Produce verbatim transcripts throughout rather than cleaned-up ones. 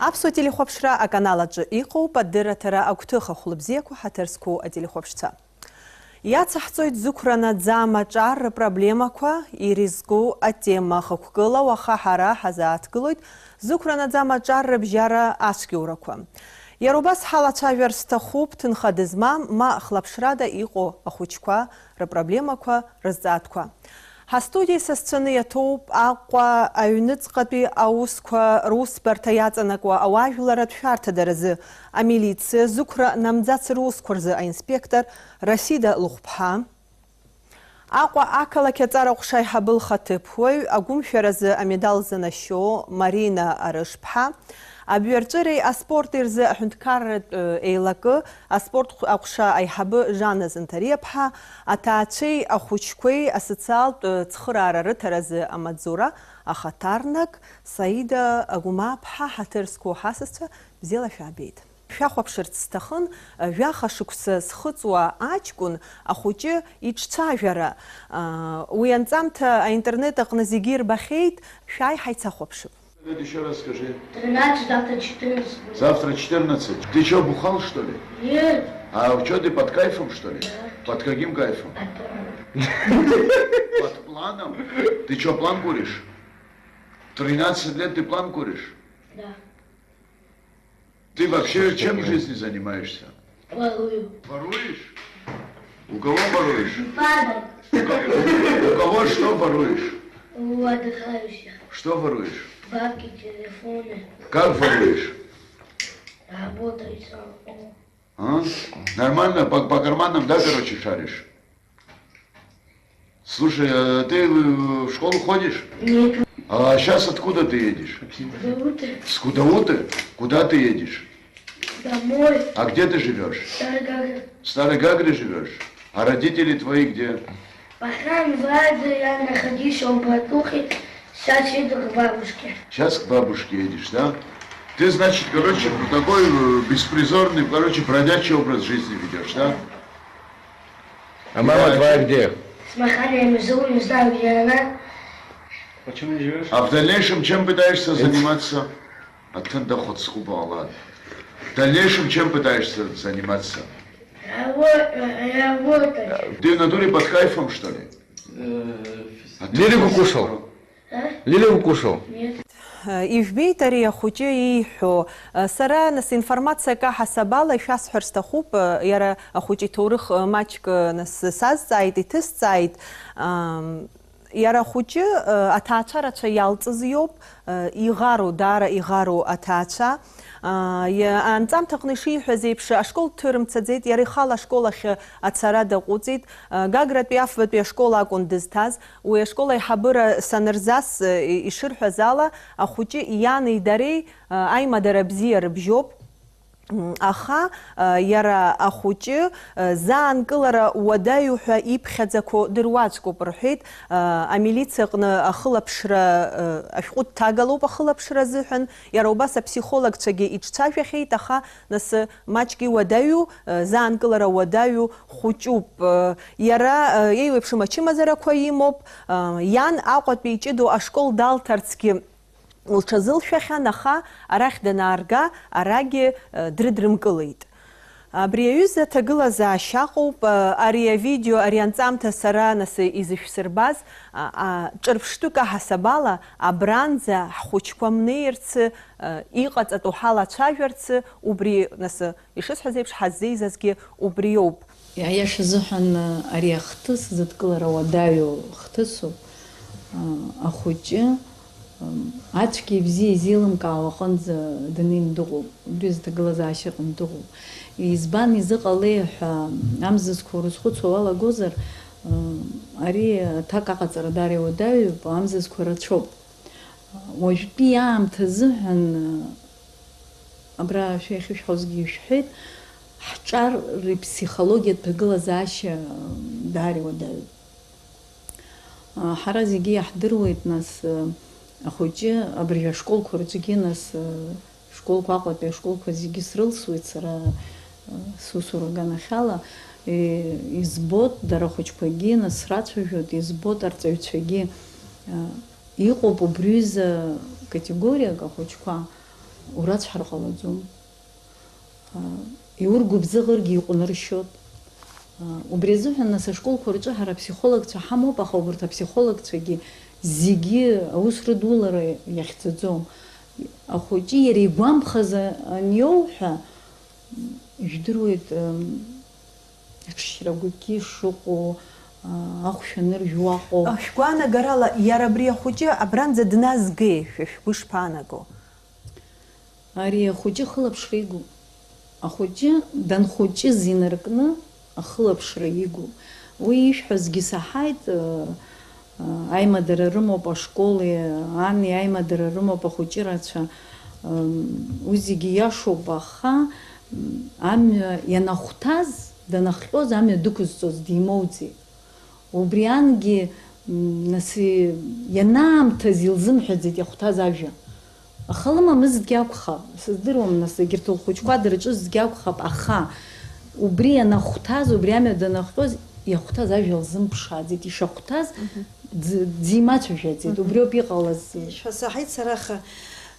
Аԥсуа телехәаԥшра аканал аҿы иҟоуп адырраҭара агәҭыха. Хәлыбзиақәа, ҳаҭыр зқәу ателехәаԥшцәа. Иацаҳҵоит зықәра наӡам аҿар рыпроблемақәа, ирызку атема хықәкыла уаха ҳара ҳазааҭгылоит зықәра наӡам аҿар рыбжьара ацәгьоурақәа. Иара убас ҳалацәажәар сҭахуп ҭынха дызмам, ма хлаԥшрада иҟоу ахәыҷқәа рыпроблемақәа рызҵаатәқәа. Ҳастудиа исасцәаны иаҭоуп Аҟәа аҩныҵҟатәи аусқәа русбарҭа иаҵанакуа ауаажәларратә шәарҭадаразы амилициа зықәра намӡац русқәа рзы аинспектор Расида Лыхәԥҳа, Аҟәа ақалақь аҵара ҟәша аиҳабы лхаҭыԥуаҩ, агәымшәаразы амедал занашьо Марина Арышԥҳа, абҩарҵәыреи аспорти рзы аҳәынҭқарратә еилакы аспорт аҟәша аиҳабы Жанна Занҭариаԥҳа, аҭаацәеи ахәыҷқәеи асоциалтә цхыраара рыҭаразы амаҵзура ахаҭарнак Саида Агәмааԥҳа, ҳаҭыр зқәу ҳасасцәа, бзиала шәаабеит. Шәахәаԥшырц сҭахын, жәаха шықәса зхыҵуа аҷкәын ахәыҷы иҿцәажәара. Уи анҵамҭа аинтернет аҟны зегьы ирбахьеит, шәааи ҳаицахәаԥшып. Ещё раз скажи. Тринадцать, завтра четырнадцать будет. Завтра четырнадцать. Ты чё, бухал, что ли? Нет. А чё ты, под кайфом, что ли? Да. Под каким кайфом? Под планом. Под планом? Ты чё, план куришь? Тринадцать лет ты план куришь? Да. Ты вообще чем в жизни занимаешься? Ворую. Воруешь? У кого воруешь? Падал. У ко-, у кого что воруешь? У отдыхающих. Что воруешь? Бабки, телефоны. Как воруешь? Работаю сам. А? Нормально по, по карманам, да, короче, шаришь? Слушай, а ты в школу ходишь? Нет. А сейчас откуда ты едешь? С Гудауты. С Гудауты? Куда ты едешь? Домой. А где ты живешь? В Старой Гагре. В Старой Гагре живешь? А родители твои где? Пока называется, я находился у братухи, сейчас еду к бабушке. Сейчас к бабушке едешь, да? Ты, значит, короче, такой э, беспризорный, короче, бродячий образ жизни ведешь, да? А мама твоя где? С Махани я живу, не знаю, где она. Почему не живешь? А в дальнейшем чем пытаешься заниматься? Аҭын дахәыцхәы баала. В дальнейшем чем пытаешься заниматься? Работа, работать. Ты в натуре под кайфом, что ли? Э, Лирик укушал? А? Лирик укушал? Нет. Ижәбеит ари ахәыҷы ииҳәо. Сара, нас, информациа каҳасаб ала ишәасҳәар сҭахуп, иара ахәыҷы иҭоурых маҷк, нас, сазҵааит, иҭысҵааит. Ам, Иара ахәыҷы, э, аҭаацәа рацәа иалҵыз иоуп, э, иӷару, даара иӷару аҭаацәа. А, иа-, анҵамҭаҟны ишиҳәаз еиԥш, ашкол дҭырымцаӡеит, иара ихала ашкол ахь ацара даҟәыҵит. Э, Гагратәи Афбатәи ашкол акәын дызҭаз. Уи ашкол аиҳабыра санырзас, э, и-, ишырҳәаз ала, ахәыҷы иани дареи, э, аимадара бзиа рыбжьоуп. Аха, а, иара ахәыҷы, а, заанкылара уадаҩу ҳәа иԥхьаӡақәоу дыруаӡәкуп рҳәеит, а, амилициаҟны ахылаԥшра, а, ашәҟәы дҭагалоуп ахылаԥшра азыҳәан, иара убас аԥсихологцәагьы иҿцәажәахьеит, аха нас маҷк иуадаҩу, а, заанкылара уадаҩу хәыҷуп. А, иара, а, еиуеиԥшым ачымазарақәа имоуп, а, иан Аҟәатәи иҷыдоу ашкол далҭарцгьы лҽазылшәахьан, аха арахь данаарга, арагьы, э, дрыдрымкылеит. Абри аҩыза аҭагылазаашьа ыҟоуп, э, ари авидео, ари анҵамҭа сара нас изышәсырбаз, а, а, ҿырԥштәык аҳасабала, абранӡа ҳхәыҷқәа мнеирцы, э, иҟаҵатәу ҳалацәажәарцы, убри нас Ишысҳәаз еиԥш, ҳаззеизазгьы убриоуп. Аиаша азыҳәан, ари ахҭыс зыдкылара уадаҩу хҭысуп. Ахәыҷы ацәгьа ибзиа изеилымкаауа аҟынӡа даныҩны дыҟоуп, убри зҭагылазаашьа аҟны дыҟоуп. Избан изыҟалеи ҳәа амзызқәа урызхәыцуа уалагозар, ари аҭак аҟаҵара даара иуадаҩуп, амзызқәа рацәоуп. Уажәтәи аамҭа азыҳәан, абра шәа иахьышәҳәозгьы ишәҳәеит, ҳҿар рыԥсихологиатә ҭагылазаашьа даара иуадаҩуп. Ҳара зегьы иаҳдыруеит, нас, ахәыҷы абыржәы ашколқәа рҿгьы, нас, школқәа, Аҟәатәи ашколқәа зегьы срылсуеит сара, сусура аганахьала, избоит дара ахәыҷқәагьы, нас срацәажәоит, избоит арҵаҩцәагьы. Иҟоуп убри ҩыза категориак ахәыҷқәа, Урацәҳар ҟалаӡом. Иургәыбзыӷыргьы иҟәныршьоит. Убри азыҳәан, нас, ашколқәа рҿы ҳара аԥсихологцәа ҳамоуп, аха убарҭ аԥсихологцәагьы зегьы аус рыдулара иахьӡаӡом. Ахәыҷы иара игәамԥхаз аниоуҳәа, ижәдыруеит, аҽшьрагәгьы шыҟоу, ахәшә аныржә уаҟоуп. Шәгәаанагарала, иара абри ахәыҷы абранӡа дназгеи, шәа шәгәы шԥаанаго? Ари ахәыҷы ахылаԥшра игуп. Ахәыҷы данхәыҷыз инаркны ахылаԥшра игуп. Уи ишәҳәазгьы саҳаит, ы, ы, аимадара рымоуп ашколи, ани аимадара рымоуп ахәыҷы рацәа. Ы, уи зегьы иашоуп, аха, м, амҩа ианахәҭаз, данахҟьоз амҩа дықәызҵоз димоуӡеит. Убри ангьы, м, нас, ианаамҭаз илзымҳәаӡеит иахәҭаз ажәа. Аха лымамызҭгьы акәхап, сыздыруам, нас, егьырҭ лхәыҷқәа дырҿызҭгьы акәхап, аха убри анахәҭаз, убри амҩа данахҟьоз, иахәҭаз ажәа лзымԥшааӡеит, ишахәҭаз Мгм. дз-, дзимацәажәаӡеит, Мгм. убриоуп иҟалаз. Ишәҳәо саҳаит сара, аха,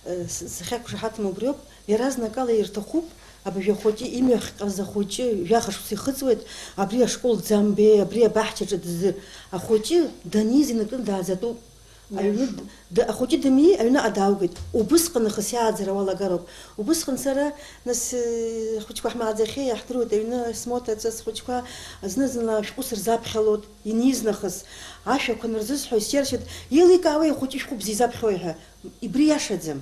э, с-, сахьақәшаҳаҭым убриоуп, иаразнакала ирҭахуп, абыржәы ахәыҷы имҩахҟьаз ахәыҷы жәаха шықәса ихыҵуеит, абри ашкол ӡамбеи, абри абаҳчаҿы дызы-, ахәыҷы даниз инаркны дааӡатәуп. Аҩны Иашоуп. д-, д-, ахәыҷы дами, аҩныҟа дааугеит. Убысҟан нахыс иааӡара уалагароуп. Убысҟан сара, нас, э, ахәыҷқәа ҳмааӡахьеи, иаҳдыруеит, аҩны смоҭаҵас схәыҷқәа зны-зынла ашәҟәы сырзаԥхьалоит, иниз нахыс. Ашәақәа анырзысҳәо, исџьаршьеит, еиликаауеи ахәыҷы ишәҟәы бзиа изаԥхьои ҳәа. Убри иашаӡам.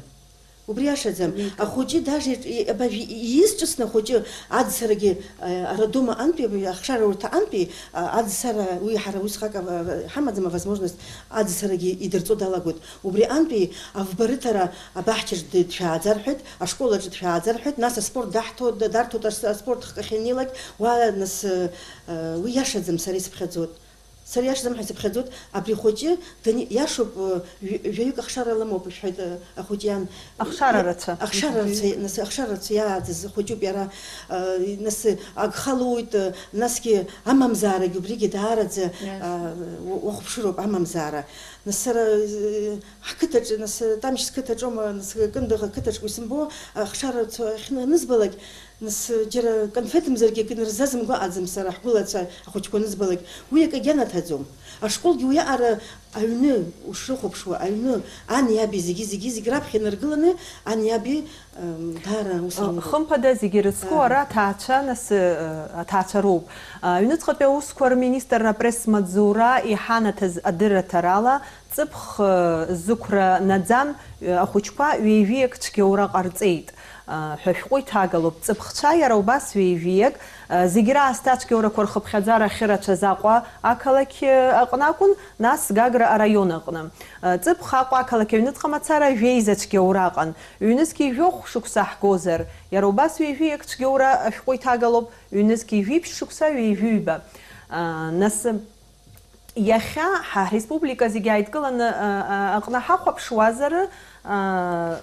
Убри иашаӡам. Иеиҭа. Ахәыҷы даже иҿ-, и-, абажә и-, ииз ҿыцны ахәыҷы, а, арадома антәи, абри ахшара урҭа антәи, а, аӡсара, уи ҳара усҟак ава-, ҳамаӡам авозможность, аӡсарагьы идырҵо далагоит. Убри антәи авбарыҭара абаҳчаҿ д-, дшәааӡа рҳәеит, ашкол аҿы дшәааӡа рҳәеит, нас аспорт даҳҭо-, д-, дарҭоит ас-, аспорт хкахьанилак, уа нас, э, э, уи иашаӡам, сара исыԥхьаӡоит. Сара иашаӡам ҳәа исыԥхьаӡоит, абри хәыҷы дани-, иашоуп, э, жәа-, жәаҩык ахшара лымоуп, ишәҳәеит, э, ахәыҷы иан. Ахшара рацәа. Ахшара рацәа, Мгм. нас, ахшара рацәа иааӡаз хәыҷуп иара, э, нас, агха луит, э, насгьы амамзаарагьы убригьы даараӡа, Иашоуп. э, уа-, уахәаԥшыроуп амамзаара. Нас сара, э, ҳқыҭаҿы, нас, Тамшь сқыҭаҿоума, нас, Кындыӷ ақыҭаҿгьы исымбо, ахшара рацәа ахьнызбалак, Нас, џьара конфеҭымзаргьы акы нарзазымго аӡам сара, ҳгәылацәа ахәыҷқәа анызбалак, уи акагьы анаҭаӡом. Ашколгьы уиаҟара аҩны ушрыхәаԥшуа, аҩны ани аби зегьы, зегьы, зегьы раԥхьа инаргыланы, ани аби, м, даара ус рымоуп. Хымԥада, зегьы ирыцку Даара. ара аҭаацәа, нас, э, аҭаацәа роуп. Аҩныҵҟатәи аусқәа рминистрра апресс-маҵзура иҳанаҭаз адырраҭарала, Ҵыԥх, э, зықәра наӡам, э, ахәыҷқәа ҩеижәиак цәгьоура ҟарҵеит, э, ҳәа ашәҟәы иҭагалоуп. Ҵыԥхцәа иара убас ҩеижәиак, э, зегь раасҭа ацәгьоурақәа рхыԥхьаӡара ахьырацәаз Аҟәа ақалақь, э, аҟны акәын, нас Гагра араион аҟны. Э, Ҵыԥх Аҟәа ақалақь аҩныҵҟа мацара жәеиза цәгьоура аҟан. Ҩнызқьи жәохә шықәса ҳгозар, иара убас ҩеижәиак цәгьоура ашәҟәы иҭагалоуп, ҩнызқьи жәиԥшь шықәса ҩеижәиҩба. Э, нас, Иахьа ҳа ҳреспублика зегьы ааидкыланы, а, а, аҟны ҳахәаԥшуазар, а,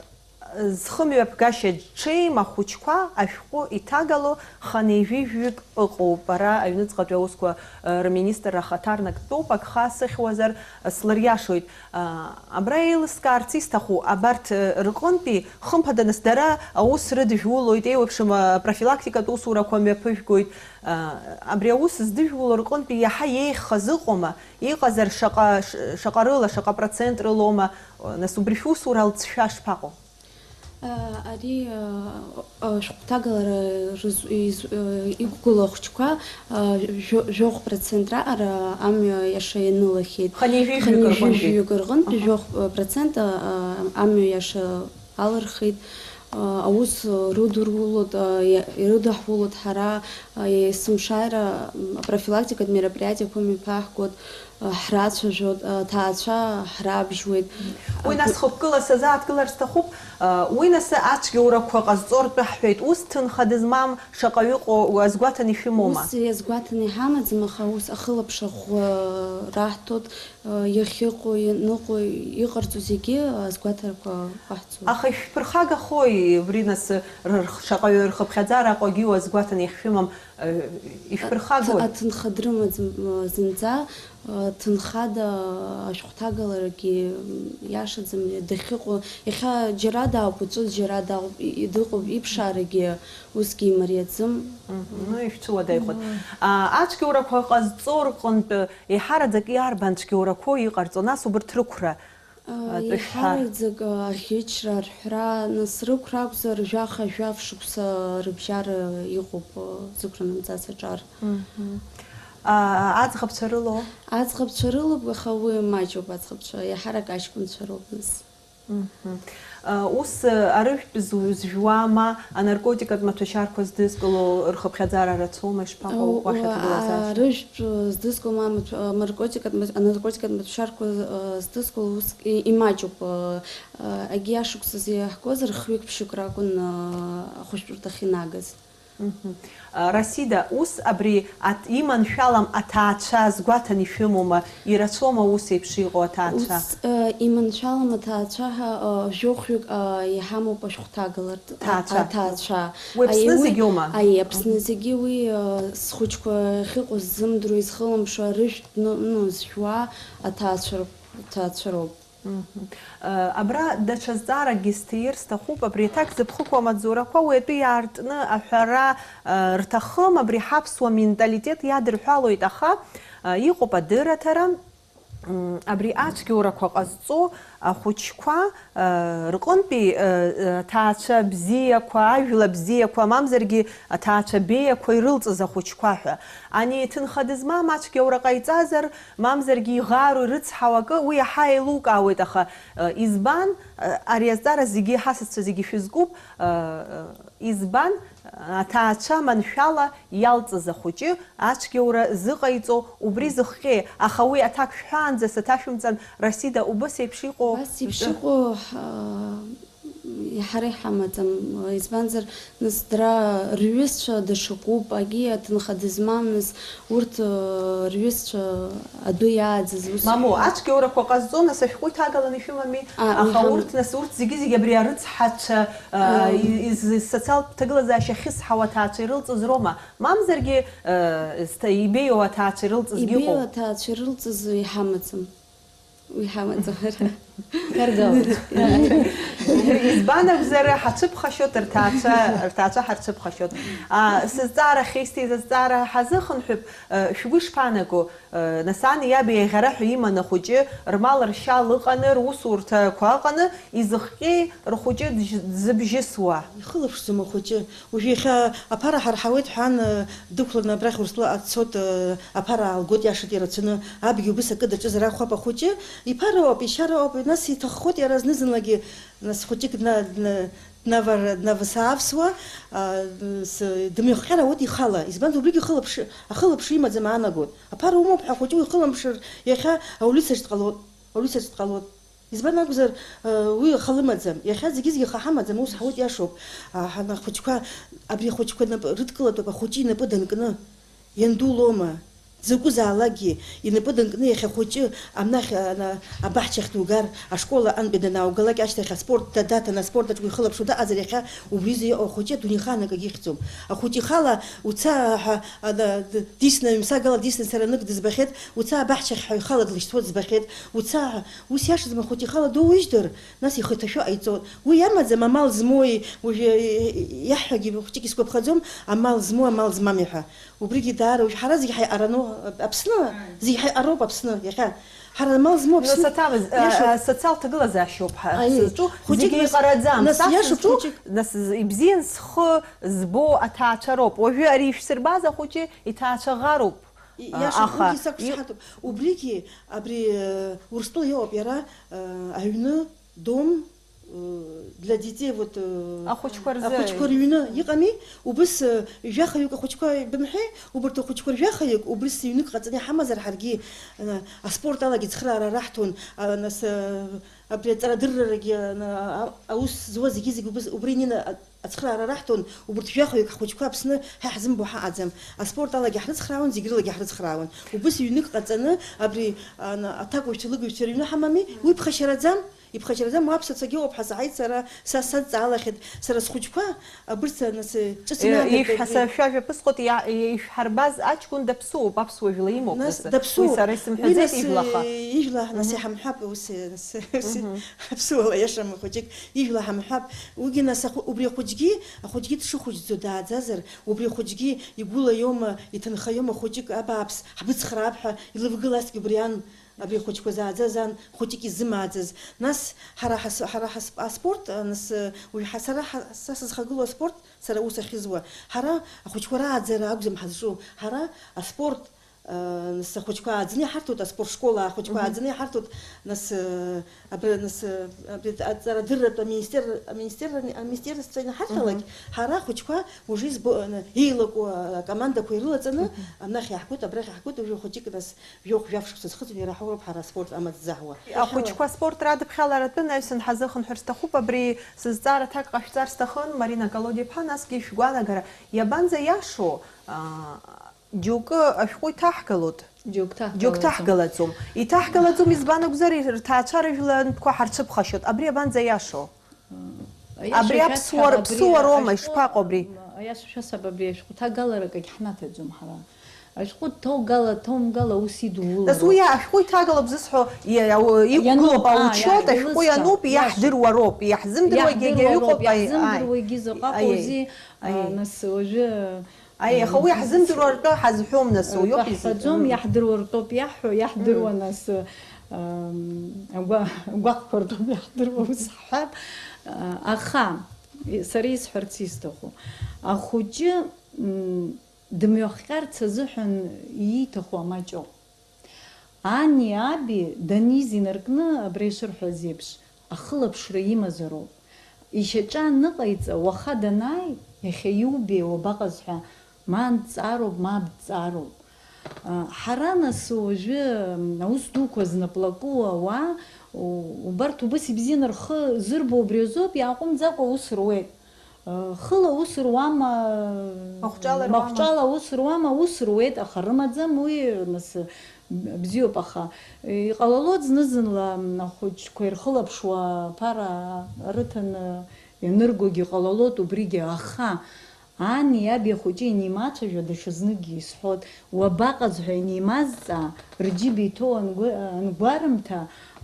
зхымҩаԥгашьа ҽеим ахәыҷқәа ашәҟәы иҭагало хынҩажәи жәаҩык ыҟоуп. Ара аҩныҵҟатәи аусқәа, а, рминистрра ахаҭарнак дтәоуп, агха сыхьуазар, а, слыриашоит. А, абра еилыскаарц исҭаху, абарҭ, а, рҟынтәи, хымԥада, нас, дара аус рыдыжәулоит, еиуеиԥшым, а, профилактикатә усурақәа мҩаԥыжәгоит. Абри аус здыжәуало рҟынтәи иаҳа иеиӷьхаз ыҟоума? Иҟазар, шаҟа, ш-, шаҟа рыла, шаҟа процент рылоума? Нас, убри шәусура алҵшәа шԥаҟоу? Ари, а, а, шәҟәҭагалара рыз-, из-, а, иқәгылоу ахәыҷқәа, а, жәо-, жәохә процент раҟара амҩа иаша ианылахьеит. Хынҩажәи жәаҩык рҟынтәи. Хынҩажәи жәаҩык рҟынтә Аҳа. Жәохә, а, процент, а, а, амҩа иаша алырхит, а, аус рыдурулоит, а, иа-, ирыдаҳулоит ҳара, а, есымшааира, м, апрофилактикатә мероприатиақәа мҩаԥаҳгоит, а, ҳрацәажәоит, а, аҭаацәа ҳрабжьуеит. Уи нас Агәы- хықәкыла сазааҭгылар сҭахуп, а, уи нас ацәгьоурақәа ҟазҵо ртәы ҳҳәеит, ус ҭынха дызмам шаҟаҩы ыҟоу азгәаҭаны ишәымоума? Ус иазгәаҭаны иҳамаӡам, аха ус ахылаԥшра ӷәӷәа раҳҭоит, Иахьыҟоу, ианыҟоу, иҟарҵо зегьы азгәаҭарақәа ҟаҳҵоит. Аха ишәԥырхагахои, убри нас, рырх-, шаҟаҩы рхыԥхьаӡара Аҟәагьы уазгәаҭаны иахьшәымам, Ишәԥырхагои? Аҭ-, аҭынха дрымаӡам, зынӡа, ҭынхада ашәҟәҭагаларагьы, иашаӡам, дахьыҟоу, иахьа џьара дааҟәыҵәыт, џьара дааҟә-, и-, дыҟоуп, иԥшаарагьы усгьы имариаӡам. Мгм. Ну, ишәцәыуадаҩхоит. Мгм. А, ацәгьоурақәа ҟазҵо рҟынтә еиҳараӡак иарбан цәгьоурақәоу иҟарҵо, нас убырҭ рықәра? Атәышәҳәа. Еиҳараӡак аӷьычра, арҳәра, нас рықәра акәзар, жәаха-жәаф шықәса рыбжьара иҟоуп, зықәра намҵац аҿар. Мгм. А, аӡӷабцәа рылоу? Аӡӷабцәа рылоуп, аха уи маҷуп аӡӷабцәа, еиҳарак аҷкәынцәа роуп нас. Мгм. А, ус, а, арыжәтә зу-, зжәуа ма анаркотикатә маҭәашьарқәа здызкыло рхыԥхьаӡара рацәоума, ишԥаҟоу, О, уахь о, аҭагылазаашьа? Арыжәтә здызкыло ма амаҭ-, а, наркотикатә маҭ-, анаркотикатә маҭәашьарқәа, а, здызкыло ус и-, имаҷуп, а, а, егьи ашықәсазы иаҳгозар, хҩык-ԥшьҩык ракәын, а, ахәышәтәырҭахь инагаз. Мгм. А, Расида, ус абри аҭ-, иманшәалам аҭаацәа згәаҭан ишәымоума? Ирацәоума ус еиԥш иҟоу аҭаацәа? Ус, э, иманшәалам аҭаацәа ҳәа, э, жәохәҩык, э, иҳамоуп ашәҟәҭагалартә, а-, Ҭаацәа. Аҭаацәа. Уи Аԥсны Аи, уи, зегьоума? Аи, Аԥсны Мгм. Зегьы уи, э, схәыҷқәа ахьыҟоу ззымдыруа, изхылымшо, арыжәтә, ну, ну, зжәуа аҭаацәа рыԥ-, ҭаацәа роуп. Мгм. Э, абра даҽа зҵааракгьы сҭиир сҭахуп, абри аҭак зыԥхықәу амаҵзурақәа уи атәы иаартны аҳәара, э, рҭахым, абри ҳаԥсуа менталитет иадырҳәалоит, аха, э, иҟоуп адырраҭара, м, абри ацәгьоурақәа ҟазҵо ахәыҷқәа, э, рҟынтәи, э, э, аҭаацәа бзиақәа, ажәла бзиақәа, мамзаргьы аҭаацәа беиақәа ирылҵыз ахәыҷқәа ҳәа. Ани ҭынха дызмам ацәгьоура ҟаиҵазар, мамзаргьы иӷару ирыцҳау акы, уи иаҳа еилукаауеит, аха, э, избан, э, ари азҵаара зегьы, ҳасасцәа зегьы шәызкуп, э, э, избан, э, аҭаацәа маншәала иалҵыз ахәыҷы ацәгьоура зыҟаиҵо убри зыхҟьеи, аха уи аҭак шәҳәаанӡа саҭашәымҵан, Расида, убас еиԥш иҟоу Убас еиԥш иҟоу, ҳа-, Иаҳара иҳамаӡам, избанзар, нас, дара рҩызцәа даҽакуп, агьи аҭынха дызмам, нас, урҭ, э, рҩызцәа адәы иааӡаз ус. Мамоу, ацәгьоурақәа ҟазҵо, нас, ашәҟәы иҭагаланы ишәымами? А, аха иҳам- урҭ, нас, урҭ зегьы-зегьы абри арыцҳацәа, э, Ам. И-, из-, социалтә ҭагылазаашьа ахьысҳауа аҭаацәа ирылҵыз роума? Мамзаргьы, э, зҭа-, ибеиоу аҭаацәа ирылҵызгьы Ибеиоу ыҟоуп. Аҭаацәа ирылҵыз иҳамаӡам. Уи ҳамаӡам ҳара. Ҳаргылоит. Избан акәзар, ҳацәыԥхашьоит, рҭаацәа, рҭаацәа ҳарцәыԥхашьоит. А, сызҵаара ахьеисҭеиз азҵаара ҳазыхынҳәып, э, шәгәы ишԥаанаго? Э, нас ани иаби еиӷьара ҳәа иман ахәыҷы, рмал ршьал ыҟаны, русурҭақәа ыҟаны, изыхҟьеи рхәыҷы дж-, дзыбжьысуа? Ихылаԥшӡом ахәыҷы. Уажә иахьа аԥара ҳарҳауеит ҳәа ан, э, дықәланы абрахь Урыстәыла дцоит, э, аԥара аалгоит, иашеит, ирацәаны, абгьы убыс акы даҿызар акәхап ахәыҷы. Иԥара ауп, ишьара ауп, нас иҭаххоит иара зны-зынлагьы, нас, хәыҷык дна-, дна-, днавар-, днавыс-аавсуа, а, с-, дымҩахҟьар ауеит ихала. Избанзар, убригьы хылаԥш-, ахылаԥш имаӡам аанагоит. Аԥара умоуп ҳәа ахәыҷы уи ихылымԥшыр, иахьа аулицаҿ дҟалоит, аулицаҿ дҟалоит. Избан акәзар, э, уи аха лымаӡам. Иахьа зегьы-зегьы аха ҳамаӡам, ус ҳауеит, иашоуп. А, ҳан-, ахәыҷқәа, абри ахәыҷқәа нап рыдкылатәуп, ахәыҷы инапы данкны. Ианду лоума? Дзакәызаалакгьы инапы данкны иахьа ахәыҷы амнахь, ана, абаҳчахь дугар, ашкол аҟынтәи данааугалак ашьҭахь аспорт дадаҭан, аспорт аҿы уи ихылаԥшуа дыҟазар, иахьа убри изы иҟоу ахәыҷы адунеихаан акагьы ихьӡом. Ахәыҷы ихала уца ҳәа, ана, д-, дисны, ҩымсагала дисны сара нык дызбахьеит, уца абаҳчахь ҳәа ихала длышьҭуа дызбахьеит, уца ҳәа. Ус иашаӡам, ахәыҷы ихала доуижьҭыр, нас ихы иҭашәо ҟаиҵоит. Уи иамаӡам амал змоуи, уажәы, э, иаҳҳәагьы хәыҷык исгәаԥхаӡом, амал змоу, амал змами ҳәа. Убригьы даара, уажә ҳара зегь ҳаиҟарану Аԥсны? Зегь ҳаиҟароуп Аԥсны, иахьа. Ҳара амал змоу Аԥсны. Нас аҭамыз, а, Иашоуп. А, социалтә ҭагылазаашьоуп ҳа Аи, сызҿу, хәыҷык зегьы нас, еиҟараӡам. Нас Са иашоуп, сызҿу, хәыҷык. Нас з-, ибзиан схы збо аҭаацәа роуп. Уажәы ари ишәсырбаз ахәыҷы иҭаацәа ӷаруп. И-, А, иашоуп, аха уигьы сақәшаҳаҭуп. Убригьы, абри, э, Урыстәыла иоуп иара, э, аҩны, дом, э, для детей, вот, э, Ахәыҷқәа рзы. Ахәыҷқәа рыҩны иҟами, убыс, э, жәахаҩык ахәыҷқәа бымҳәеи, убарҭ ахәыҷқәа ржәахаҩык, убыс ҩнык ҟаҵаны иҳамазар ҳаргьы, э, аспорт алагьы цхыраара раҳҭон, а, нас, э, абри аҵарадыррарагьы, а, а, аус зуа зегьы-зегь убыс, убри инеины, а, ацхыраара раҳҭон, убарҭ жәахаҩык ҳхәыҷқәа Аԥсны ҳа иаҳзымбо ҳаҟаӡам. Аспорт алагьы ҳрыцхраауан, зегь рылагьы ҳрыцхраауан. Убыс ҩнык ҟаҵаны, абри, а, на-, аҭакәажәцәа, лыгажәцәа рыҩны ҳамами, уи ԥхашьараӡам, Иԥхашьараӡам, уаԥсацәагьы ыҟоуп ҳәа саҳаит сара, са садҵаалахьеит, сара схәыҷқәа, абырсҭ, нас, ҿыц Э, инадыртәеит. Ишәҳаса-, шәажәа ԥысҟоит, иа-, ишәҳарбаз аҷкәын даԥсуоуп, аԥсуа жәла имоуп, Нас нас. Даԥсуоуп. Уи сара исымҳәаӡеит, Уи, нас, ижәлаха. Э, ижәла, нас, Мгм. Иҳамҳәап, ус, э, нас, Мгм. Аԥсуала иашам ахәыҷык, ижәла ҳамҳәап. Уигьы, нас, ахәы-, убри ахәыҷгьы, ахәыҷгьы дшыхәыҷӡо дааӡазар, убри ахәыҷгьы игәыла иоума, иҭынха иоума хәыҷык, абааԥс, ҳбыцхраап ҳәа илывгылазҭгьы убри ан. Абри ахәыҷқәа зааӡаз ан хәыҷык изымааӡаз. Нас ҳара ҳас-, ҳара ҳас-, аспорт, а, нас, э, уи ҳа-, сара ҳа-, са сызхагылоу аспорт, сара аус ахьызуа, ҳара ахәыҷқәа рааӡара акәӡам ҳазҿу, ҳара аспорт, а, нас ахәыҷқәа ааӡаны иҳарҭоит, аспорт школа ахәыҷқәа Мгм. ааӡаны иҳарҭоит, нас, э, абри, нас, э, абри аҵарадырратә аминистер-, аминистер-, аминистерство инаҳарҭалак, Мгм. ҳара ахәыҷқәа уажәы избо-, э, еилаку, э, акомандақәа ирылаҵаны, Мгм. анахь иаҳгоит, абрахь иаҳгоит, уажәы хәыҷык нас Жәохә-жәаф шықәса зхыҵуа ираҳауроуп ҳара аспорт амаҵ заҳуа. Ахәыҷқәа аспорт радыԥхьаларатәы анаҩсан ҳазыхынҳәыр сҭахуп, абри сызҵаара аҭак ҟашәҵар сҭахын, Марина Колодиа-иԥҳа, насгьы шәгәаанагара иабанӡа иашоу, аа, џьоукы ашәҟәы иҭаҳгалоит? Џьоук ҭаҳгалаӡом. Џьоук ҭаҳгалаӡом. Иҭаҳгалаӡом, избан акәзар, рҭаацәа рыжәлантәқәа ҳарцәыԥхашьоит. Абри абанӡа иашоу? Аиаша Абри шәасҳәап, аԥсуара, абри ԥсуароума, ашәҟәы, ишԥаҟоу абри? Аиаша шәасҳәап, абри ашәҟәы ҭагаларак агь ҳнаҭаӡом ҳара. Ашәҟәы ҭоугала, ҭоумгала аус идулароуп. Нас уи ашәҟәы иҭагалоуп зысҳәо, иа-, иа-, иқәгылоуп Иану-, аа, аучиот, иа-, ашәҟәы илыцәгьа, иануп, иаҳ-, иаҳдыруароуп, иаҳзымдыруагьы егьаҩык иаҳдыруароуп, ауп, аи, аи. Иаҳзымдыруагьы заҟа Аиеи. Ҟози, Аиеи, аа, аха уи нас, ҳзымдыруа ртәы ҳазҳәом, нас, уи ауп изы. Ҳаҳәаӡом, Мм. Иаҳдыруа ртәоуп иаҳҳәо, иаҳдыруа, Мм. нас, ам, агәа-, агәаҟқәа ртәоуп иаҳдыруа, ус ҳҳәап. А, аха, и-, сара исҳәарц исҭаху, ахәыҷы, м, дымҩахҟьарц азыҳәан ииҭаху амаҷ ауп. Ани аби даниз инаркны, абра ишырҳәаз еиԥш, ахылаԥшра имазароуп. Ишьаҿа аныҟаиҵа, уаха данааи, иахьа иубеи уабаҟаз ҳәа, ма анҭҵаароуп, ма абҭҵаароуп. А, ҳара нас уажәы, м, аус дуқәа знапы лаку ауаа, у-, убарҭ убыс ибзианы рхы зырбо убри азоуп, иааҟәымҵӡакәа аус руеит. Хыла ус руама, Махәҿала руама? Махәҿала ус руама, ус руеит, аха рымаӡам уи, нас, бзиоуп, аха иҟалалоит зны-зынла ахәыҷқәа ирхылаԥшуа аԥара рыҭаны ианыргогьы ҟалалоит убригьы, аха ани иаби ахәыҷы инимацәажәо даҽазныкгьы исҳәоит, уабаҟаз ҳәа инимазҵаа, рџьыба иҭоу ангәы-, ангәарымҭа,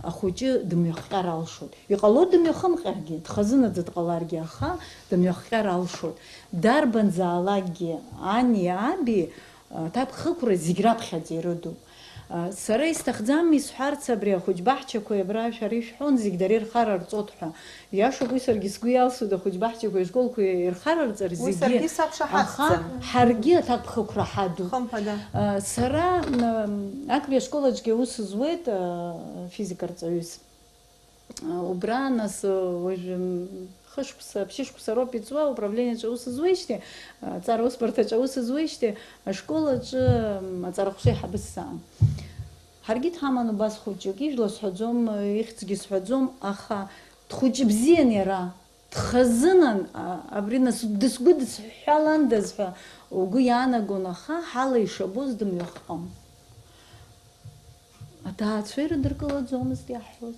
ахәыҷы дымҩахҟьар алшоит. Иҟалоит дымҩахымҟьаргьы, дхазынаӡа дҟаларгьы, аха дымҩахҟьар алшоит. Дарбанзаалакгьы ани аби, а, аҭакԥхықәра зегь раԥхьаӡа ирыдуп. А, сара исҭахӡам исҳәарц абри ахәыҷ баҳчақәеи абра шәара ишәҳәон, зегь дара ирхарарҵоит ҳәа. Иашоуп, уи саргьы сгәы иалсуеит, ахәыҷ баҳчақәеи ашколқәеи ирхарарҵар Уи зегьы. Саргьы саԥшаҳаҭӡам. Аха ҳаргьы аҭакԥхықәра ҳадуп. Хымԥада. А, сара, м, актәи ашкол аҿгьы аус зуеит, а, физика рҵаҩыс. Убра, нас, уажә, м, хышықәса, ԥшьышықәса роуп иҵуа, управлениаҿы аус зуеижьҭеи, аҵара усбарҭаҿы аус зуеижьҭеи, ашкол аҿы, м, аҵарахәшеиҳабыс саан. Ҳаргьы дҳаман убас хәыҷык, ижәла сҳәаӡом, ихьӡгьы сҳәаӡом, аха дхәыҷы бзиан иара, дхазынан, а, абри нас дысгәыдысҳәҳәаландаз ҳәа угәы иаанагон, аха ҳала ишабоз дымҩахҟьон. Аҭаацәа ирыдыркылаӡомызт иаҳҳәоз.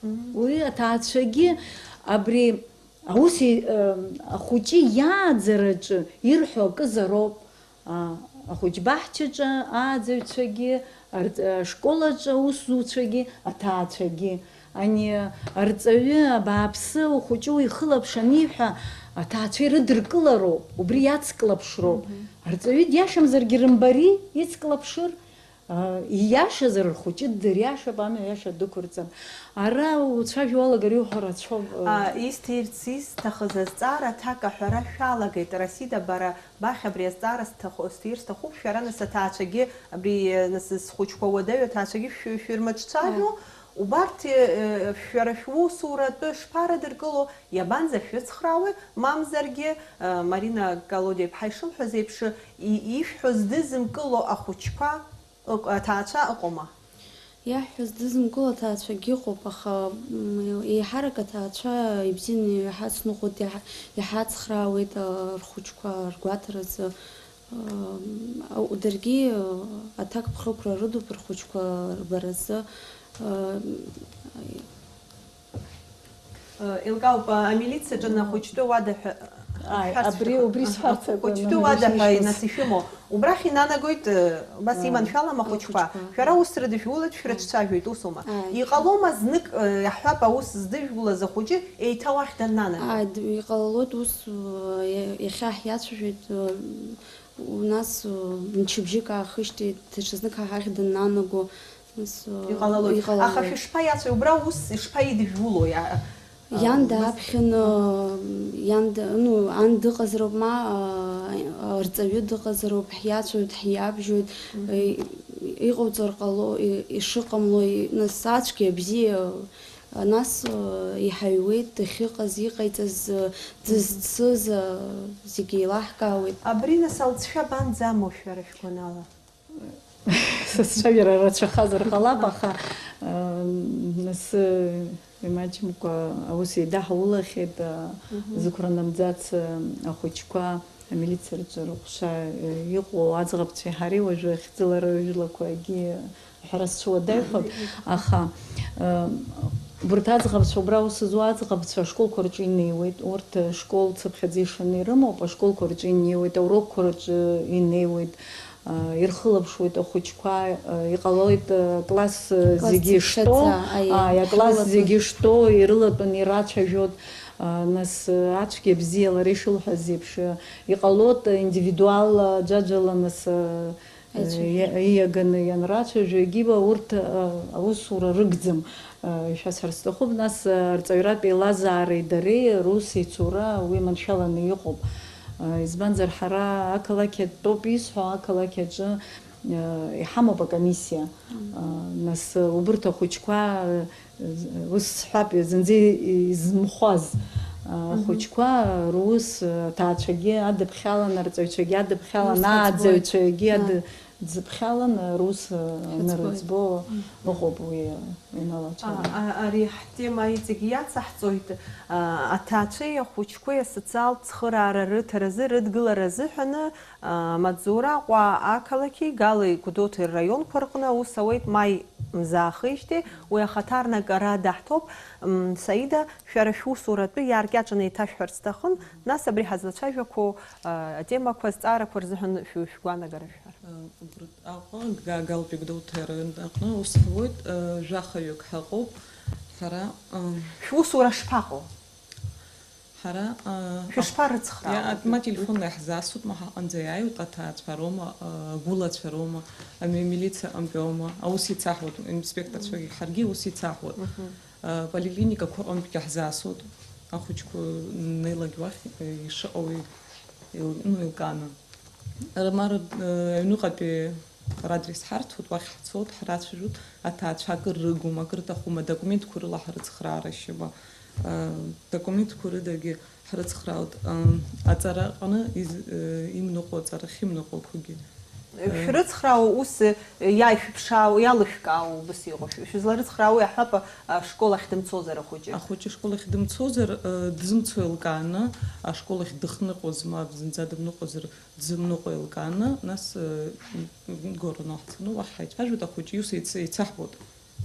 Мм. Уи аҭаацәагьы абри аус и-, э, ахәыҷы иааӡараҿы ирҳәо акызароуп, а, ахәыҷбаҳчаҿы ааӡаҩцәагьы, арҵ-, ашкол аҿы аусзуҩцәагьы, аҭаацәагьы. Ани арҵаҩы абааԥсы, ухәыҷы уихылаԥш аниҳәа, аҭаацәа ирыдыркылароуп, убри иацклаԥшроуп. Мгм. Арҵаҩы диашамзаргьы рымбари, ицклаԥшыр. Ииашазар, рхәыҷы дыриашап, амҩа иаша дықәырҵап. Ара уцәажәо уалагар иуҳәо рацәоуп. А, исҭирц исҭахыз азҵаара аҭак аҳәара шәалагеит, Расида, бара бахь абри азҵаара сҭаху-, сҭир сҭахуп, шәара, нас, аҭаацәагьы, абри, нас, схәыҷқәа уадаҩу аҭаацәагьы шәы-, шәырмаҿцәажәо, убарҭ, э, шәара шәусуратәы шԥарадыркыло, иабанӡашәыцхраауеи, мамзаргьы, э, Марина Колодиа-иԥҳа ишылҳәаз еиԥш, и-, ишәҳәо здызымкыло ахәыҷқәа ыҟ-, аҭаацәа ыҟоума? Иаҳҳәаз дызымкыло аҭаацәагьы ыҟоуп, аха, м, еиҳарак аҭаацәа ибзианы иҳацныҟәоит, иҳа-, иҳацхраауеит, а, рхәыҷқәа ргәаҭаразы. Ам, а, даргьы, а, аҭакԥхықәра рыдуп рхәыҷқәа рбаразы. А, м, Еилкаауп, амилициаҿы, м, ахәыҷтәы уада ҳәа, ааи, абри, убри сҳәарц акәын, ахәыҷтәы уада ҳәа, нас ишәымоу. Убрахь инанагоит, убас, ааи, иманшәалам ахәыҷқәа. Ахәыҷқәа. Шәара ус рыдышәулеит, шәрыҿцәажәоит, усума? Ааи. Иҟалома знык, иаҳҳәап, аус здыжәулаз ахәыҷы еиҭа уахь даннанага? Ааи, д-, иҟалалоит ус, иа-, иахьа ҳиацәажәеит, нас, мчыбжьык аахижьҭеи, даҽазнык ҳа ҳахь даннанаго, нас, иҟалалоит. Иҟалалоит. Аха шәышԥаиацәажәо, убра ус ишԥаидыжәулои? Иан дааԥхьаны, иан д-, ну, ан дыҟазароуп, ма, а, арҵаҩы дыҟазароуп, ҳиацәажәоит, ҳиабжьоит, мгм, и-, иҟауҵар ҟало, и-, ишыҟамло, и-, нас ацәгьа абзиа, а, нас, а, иҳаҩуеит, дахьыҟаз, иҟаиҵаз, а, дызцыз, а, зегьы еилаҳкаауеит. Абри, нас, алҵшәа банӡамоу, шәара шәгәанала? Сызцәажәара рацәахазар ҟалап, аха, э, нас, э, имаҷымкәа аус еидаҳаулахьеит, э, мгм, зықәра намӡац, э, ахәыҷқәа, амилициаҿы рыҟәша, э, иҟоу аӡӷабцәеи ҳареи уажәы хьӡыла рыжәлақәагьы ҳәара сцәуадаҩхоит, аха, э, убарҭ аӡӷабцәа, убра аус зуа аӡӷабцәа ашколқәа рҿы инеиуеит, урҭ, э, школ цыԥхьаӡа ишаны ирымоуп, ашколқәа рҿы инеиуеит, аурокқәа рҿы инеиуеит, ирхылаԥшуеит ахәыҷқәа, иҟалоит, класс зегьы ишто, аиа, акласс зегьы ишто, ирылатәаны ирацәажәоит, нас ацәгьа бзиа лара ишылҳәаз еиԥш, иҟалоит индивидуалла, џьаџьала нас, иа-, иаганы ианрацәажәо, егьиба урҭ аусура рыгӡам. Ишәасҳәар сҭахуп, нас, арҵаҩратә еилазаареи дареи рус еицура уи маншәаланы иҟоуп. Избанзар, ҳара ақалақь атәоуп исҳәо, ақалақь аҿы иҳамоуп акомиссиа. Нас убырҭ ахәыҷқәа, ус сҳәап, зынӡа измхәаз ахәыҷқәа рус аҭаацәагьы адыԥхьалан, арҵаҩцәагьы адыԥхьалан, ааӡаҩцәагьы ад-, Дзыԥхьалан, рус, э, нырыӡбо ыҟоуп уи, э, иналацәажәо. А, а, ари ҳтема иҵегь иацаҳҵоит, а, аҭаацәеи ахәыҷқәеи асоциалтә цхыраара рыҭаразы, рыдгылара азыҳәаны, а, Маҵзура, Аҟәа ақалақьи Галеи Гәдоуҭеи рраионқәа рҟны аус ауеит маи мза аахижьҭеи, уи ахаҭарнакра даҳҭоуп. М, Саида, шәара шәусуратәы иааркьаҿны еиҭашәҳәарц сҭахын, нас абри ҳазлацәажәақәоу, а, атемақәа, азҵаарақәа рзыҳәан шәы-, шәгәаанагара шәҳәар. Убырҭ Аҟәа, Га-, Галтәи Гәдоуҭеи араион аҟны аус ҳауеит, э, жәахаҩык ҳаҟоуп. Ҳара, э, Шәусура шԥаҟоу? Ҳара, э, Шәышԥарыцхраауеи? Иа-, ма телефонла иаҳзасуеит, ма ҳаҟынӡа иааиуеит, аҭаацәа роума, э, агәылацәа роума, ами-, амилициа аҟынтәи аума, аус еицаҳуеит, инспекторцәагьы ҳаргьы аус еицаҳуеит. Мгм. Э, поликлиникақәа рҟынтәгьы ҳзасуеит, ахәыҷқәа неилак уахь, э, ишыҟоу ил-, ну, еилкааны. Ма ры-, аҩныҟатәи радрес ҳарҭоит, уахь ҳцоит, ҳрацәажәоит, аҭаацәа акыр рыгума, акыр рҭахума, документқәа рыла ҳрыцхраара шьыба. Документқәа рыдагьы ҳрыцхраауеит. Аҵара аҟны из-, имныҟәо аҵара ахьымныҟәақәагьы. Шәрыцхраауа ус иааишәыԥшаау, иалышәкаау убыс иҟоу. Шәызларыцхраауеи, аҳәап, ашкол ахь дымцозар ахәыҷы? Ахәыҷы ашкол ахь дымцозар, дызмцо еилкааны, ашкол ахь дыхныҟәозма, зынӡа дымныҟәозар, дзымныҟәо еилкааны, нас, э, м, м, горано ҳцаны, уахь ҳаицәажәоит, ахәыҷы иус еиц-, еицаҳбоит,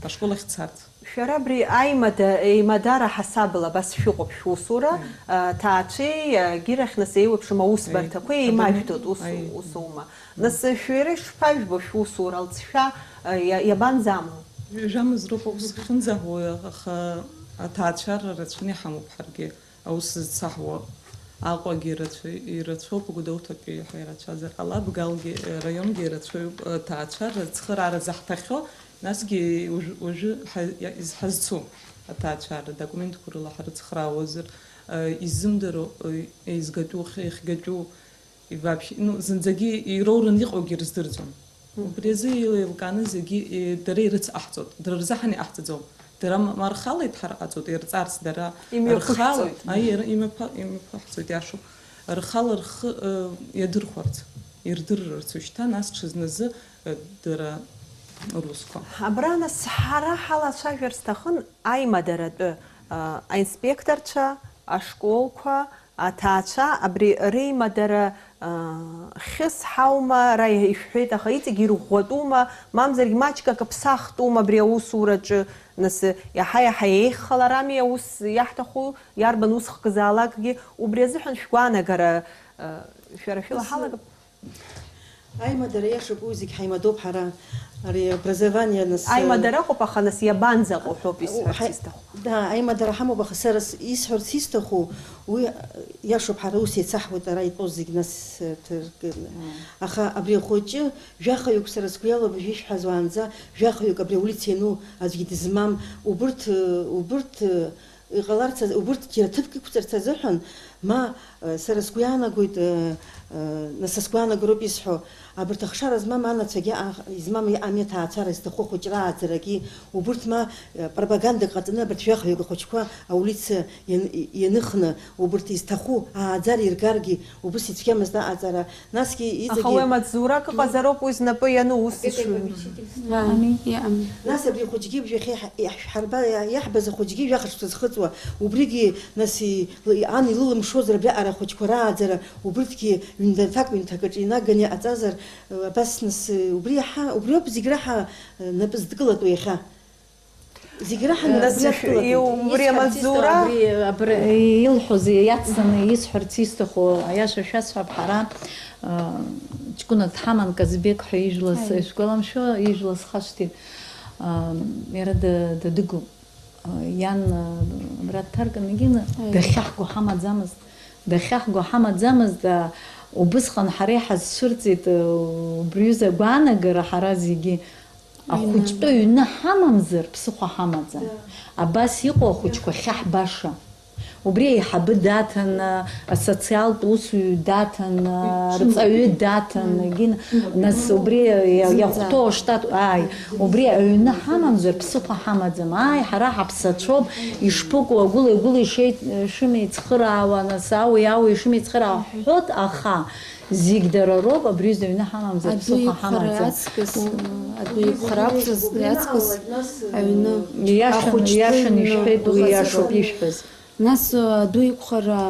ашкол ахь дцарц. Шәара абри аимада-, еимадара ҳасабала абас шәыҟоуп шәусура, Аи. а, ҭаацәеи, а, гьырахь нас еиуеиԥшым аусбарҭақәеи Аи. еимажәтәуеит, ус, Аи. ус аума? Нас шәара ишԥажәбо шәусура алҵшәа, а, иа-, иабанӡамоу? Жәамызроуп аус ахьынӡаҳуа, аха аҭаацәара рацәаны иҳамоуп ҳаргьы. Аус зцаҳуа Аҟәагьы ирацәа-, ирацәоуп, Гәдоуҭатәи иаҳа ирацәазар ҟалап, Галгьы, раионгьы ирацәаҩуп, ҭаацәара, цхыраара заҳҭахьоу, насгьы уажә-, уажәы ҳа-, иа-, изҳазцу аҭаацәара, документқәа рыла ҳрыцхраауазар, иззымдыруа, еизгатәу, хьи-, ихгатәу, Вообще, ну, зынӡагьы ироураны иҟоугьы рыздырӡом. Мгм. Убри азы еилкааны зегьы, э, дара ирыцҟаҳҵоит, дара рзы ҳан иҟаҳҵаӡом. Дара ма, ма рхала иҭҳарҟаҵоит, ирҵарц дара рхала, Имҩаԥыхьҵоит. Аи, ира-, имҩаԥа-, имҩаԥаҳҵоит, иашоуп. Рхала рхы, э, иадырхәарц, ирдырырц уажәшьҭа, нас ҽазназы, э, дара русқәа. Абра нас ҳара ҳалацәажәар сҭахын аимадаратәы, э, аинспекторцәа, ашколқәа, Аҭаацәа абри реимадара Хьыс ҳаума, ара ишәҳәеит, аха иҵегь ирӷәӷәатәума, мамзаргь маҷк акы ԥсахтәума абри аусураҿы, нас, иаҳа-иаҳа еиӷьхаларами аус иаҳҭаху, иарбан ус хкзаалакгьы, убри азыҳәан шәгәаанагара, шәара шәыла ҳалагап. Аимадара иашоуп, уи зегь ҳаимадоуп ҳара, ари образование нас, Аимадара ыҟоуп, аха нас иабанӡаҟоу ҳәоуп исҳәарц исҭаху. Да, аимадара ҳамоуп, аха сара с-, исҳәарц исҭаху, уи, иашоуп, ҳара ус еицаҳуеит, ара итәоу зегь нас, э, ҭыркны. Аха абри ахәыҷы, жәахаҩык сара сгәы иалоуп, ишәҳәаз уаанӡа, жәахаҩык абри аулица иану аӡәгьы дызмам, убырҭ, э, убырҭ, э, иҟаларц аз-, убырҭ џьара ҭыԥк иқәҵарц азыҳәан, ма, э, сара сгәы иаанагоит, э, э, нас сгәы иаанагароуп исҳәо, абарҭ ахшара змам анацәагьы аах-, измам иҟами аҭаацәара зҭаху ахәыҷра ааӡарагьы, убырҭ ма, э, пропагандак ҟаҵаны абарҭ жәахаҩык ахәыҷқәа аулица иан-, ианыхны, убырҭ изҭаху ааӡара иргаргьы убыс ицәгьамызт аҟаҵара, насгьы иҵегьы. Аха уи амаҵзурак ыҟазароуп уи знапы иану ус ишыҩ. Иҟами, иҟами. Нас абри ахәыҷгьы жәахьа иаҳ-, иаҳ-, ҳарба-, иаҳбаз ахәыҷгьы жәаха шықәса зхыҵуа, убригьы, нас, и-, ан илылымшозар абриаҟара ахәыҷқәа рааӡара, убырҭгьы ҩындаҭак, ҩынҭак аҿы инаганы иҟаҵазар, абас, нас, убри иаҳа, убриоуп зегь раҳа, э, напы зыдкылатәу иахьа. Зегь раҳаны убри адкылатәуп. Убри амаҵзура. Абри, абри илҳәоз иацҵаны исҳәарц исҭаху, аиаша шәасҳәап, ҳара, а, ҷкәына дҳаман, Казбек ҳәа ижәлас, ишәгәаламшәо, ижәлас хашҭит, а, иара да-, дадыгоуп. А, иан, а, абра дҭаркын, егьины дахьаҳго ҳамаӡамызт. Дахьаҳго ҳамаӡамызт, а, убысҟан ҳара иҳазцәырҵит, а, убри аҩыза агәаанагара ҳара зегьы. Ахәыҷтәы ҩны ҳамамзар, ԥсыхәа ҳамаӡам. Абас иҟоу ахәыҷқәа хьаҳбаша. Убри аиҳабы даҭаны, асоциалтә усуҩы даҭаны, рҵаҩы даҭаны, егьин, нас убри иа-, иахәҭоу аштат, ааи, убри аҩны ҳамамзар, ԥсыхәа ҳамаӡам. Ааи, ҳара ҳаԥсацәоуп, ишԥыкәу, агәыла-игәыла ишеи-, ишымеицхыраауа, нас ауи-ауи ишымеицхыраауа ҳҳәоит, аха Зегь дара роуп, абри зыҩны ҳамамзар, адәы ԥсыхәа иқәхара ҳамаӡам. Аҵкыс, адәы иқәхара ақәҵыс, аҵкыс аҩны. Ииашаны, ахәыҷтәы ииашаны ҩны ишәҳәеит, уи иҟазароуп. Ииашоуп ишәҳәаз. Нас, адәы иқәхара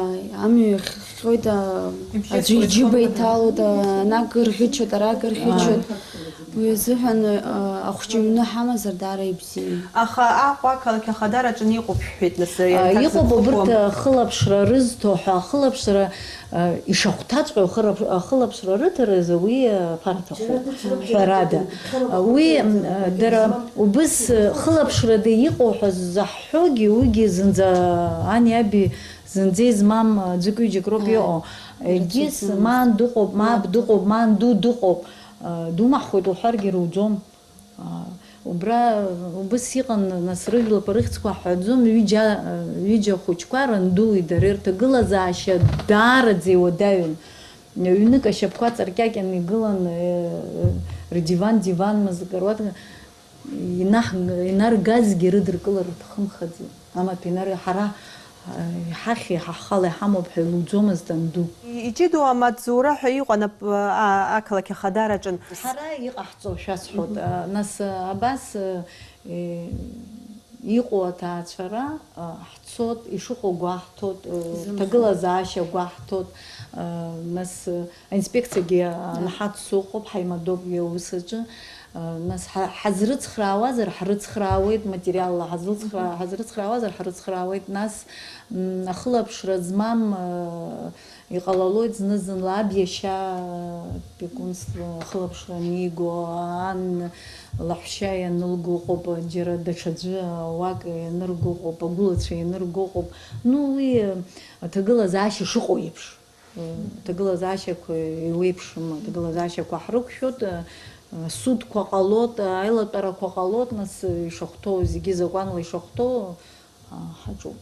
амҩа ихҟьоит, а, аӡәы иџьыба иҭалоит, а, ана акы рӷьычоит, ара акы рӷьычоит. Уи азыҳәан, а, ахәҷы ҩны ҳамазар даара ибзиан. Аха Аҟәа ақалақь ахадараҿы иҟоуп шәҳәеит, нас, а, ианҭарц иҟоуп убырҭ, а, хылаԥшра рызҭо ҳәа, ахылаԥшра, а, ишахәҭаҵәҟьоу ахырап-, ахылаԥшра рыҭаразы уи, а, ԥарҭахоуп, ҳәарада. А, уи, м, а, дара убыс, а, хылаԥшрада иҟоу ҳәа заҳҳәогьы, уигьы зынӡа ани аби зынӡа измам, а, ӡәык-ҩыџьак роуп иҟоу. Егьыс, ман дыҟоуп, мап дыҟоуп, ман ду дыҟоуп, а, думаҳхуеит уҳәаргьы руӡом. Аа, убра убыс иҟан, нас, рыжәлақәа рыхьӡқәа ҳҳәаӡом, ҩыџьа, ҩыџьа хәыҷқәа, рандуи дареи рҭагылазаашьа даараӡа иуадаҩын. Ҩнык ашьапқәа ҵаркьакьан игылан, э, рдиван, диванмыз, каруаҭ, инаҳ-, инаргазгьы рыдыркылар рҭахымхаӡеит. Амаҭәа инар-, ҳара, э, иҳахьи, ҳахала иҳамоуп ҳәа илуӡомызт анду. Иҷыдоу амаҵзура ҳәа иҟан ап-, а-, ақалақь ахадараҿын. Ҳара иҟаҳҵо шәасҳәоит. Мгм. А, нас, а, абас, а, э, иҟоу аҭаацәара, а, ҳцот, ишыҟоу гәаҳҭот, э, изымхо. Ҭагылазаашьа гәаҳҭот, а, нас, а, аинспекциагьы, а, анҳац сыҟоуп, ҳаимадоуп аус аҿы. А, нас ҳа-, ҳазрыцхраауазар, ҳрыцхраауеит материалла, ҳазрыцхра-, Мгм. ҳазрыцхраауазар, ҳрыцхраауеит, нас, м, ахылаԥшра змам, а, Иҟалалоит зны-зынла аб иашьа пекунство, ахылаԥшра аниго, ан лаҳәшьа ианылго ыҟоуп, џьара даҽаӡәы ауак ианырго ыҟоуп, агәылацәа ианырго ыҟоуп. Ну, уи, аҭагылазаашьа шыҟоу еиԥш. Аҭагылазаашьақәа еиуеиԥшым, аҭагылазаашьақәа ҳрықәшәоит, асудқәа ҟалоит, аилатәарақәа ҟалоит, нас ишахәҭоу, зегьы закәанла ишахәҭоу, ҳаҿуп.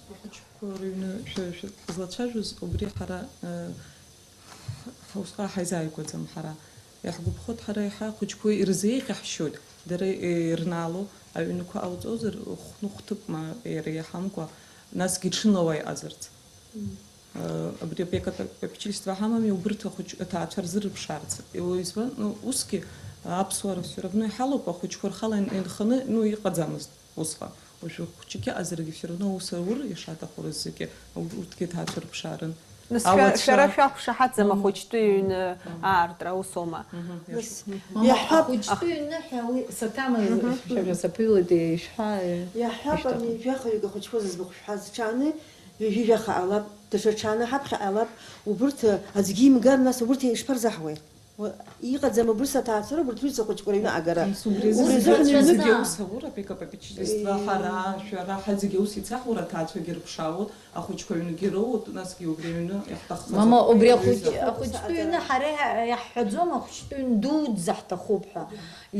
Рыҩны шәа-, шәа-, злацәажәоз убри ҳара, э, ҳ-, ҳаусҟак ҳаизааигәаӡам ҳара. Иаҳгәаԥхоит ҳара еиҳа ахәыҷқәа ирзеиӷьаҳшьоит, дара ирнаало аҩнқәа ҟауҵозар, хәны-хәҭык ма иара иаҳамкәа, насгьы ҽынла уа иҟазарц. Мм. Э, абри опека попечительства ҳамами, убырҭ ахәыҷ-, аҭаацәа рзырыԥшаарц. Уи избан, ну, усгьы аԥсуара все равно иҳалоуп, ахәыҷқәа рхала ин-, инханы, ну, иҟаӡамызт. Усҟан, уажәы хәыҷык иҟазаргьы, все равно аус аур ишаҭаху рызегьы, урҭгьы ҭаацәа рыԥшаарын. Нас шәа-, Ауацәа. Шәара шәақәшаҳаҭӡам Мама. Ахәыҷтәы иҩны Мама. Аартра, ус аума? Мгм. Нас Мама, иаҳҳәап, ахәыҷтәы иҩны ҳәа уи саҭамыз, Мгм. шәара саԥыҩлеит, ишәҳәа, э, Иаҳҳәап, ишәҭаху. Ани жәаха ҩык ахәыҷқәа зыӡбахә шәҳәаз, ҽааны, ҩажәи жәаха ҟалап, даҽа ҽааны ҳаԥхьа ҟалап, убырҭ, аӡәгьы имгар, нас убырҭ ишԥарзаҳуеи? Уа, иҟаӡам убырҭ аҭаацәара, убырҭ рыҩцәа хәыҷқәа рыҩны агара. Нас убри Убри азыҳәан азыҳәан зегьы аҩны аус аур, Апека Папичи, Э. Ҳара, шәара, ҳа зегьы аус ицаҳаур, аҭаацәагьы рыԥшаауеит, ахәыҷқәа аҩнгьы роуеит, насгьы убри аҩны иаҳҭаххаз Мама, убри ауаҩы ахәыҷ-, изы. Ахәыҷтәы ҩны ҳара иҳа-, иаҳҳәаӡом, ахәыҷтәы ҩны дуӡӡа ҳҭахуп ҳәа.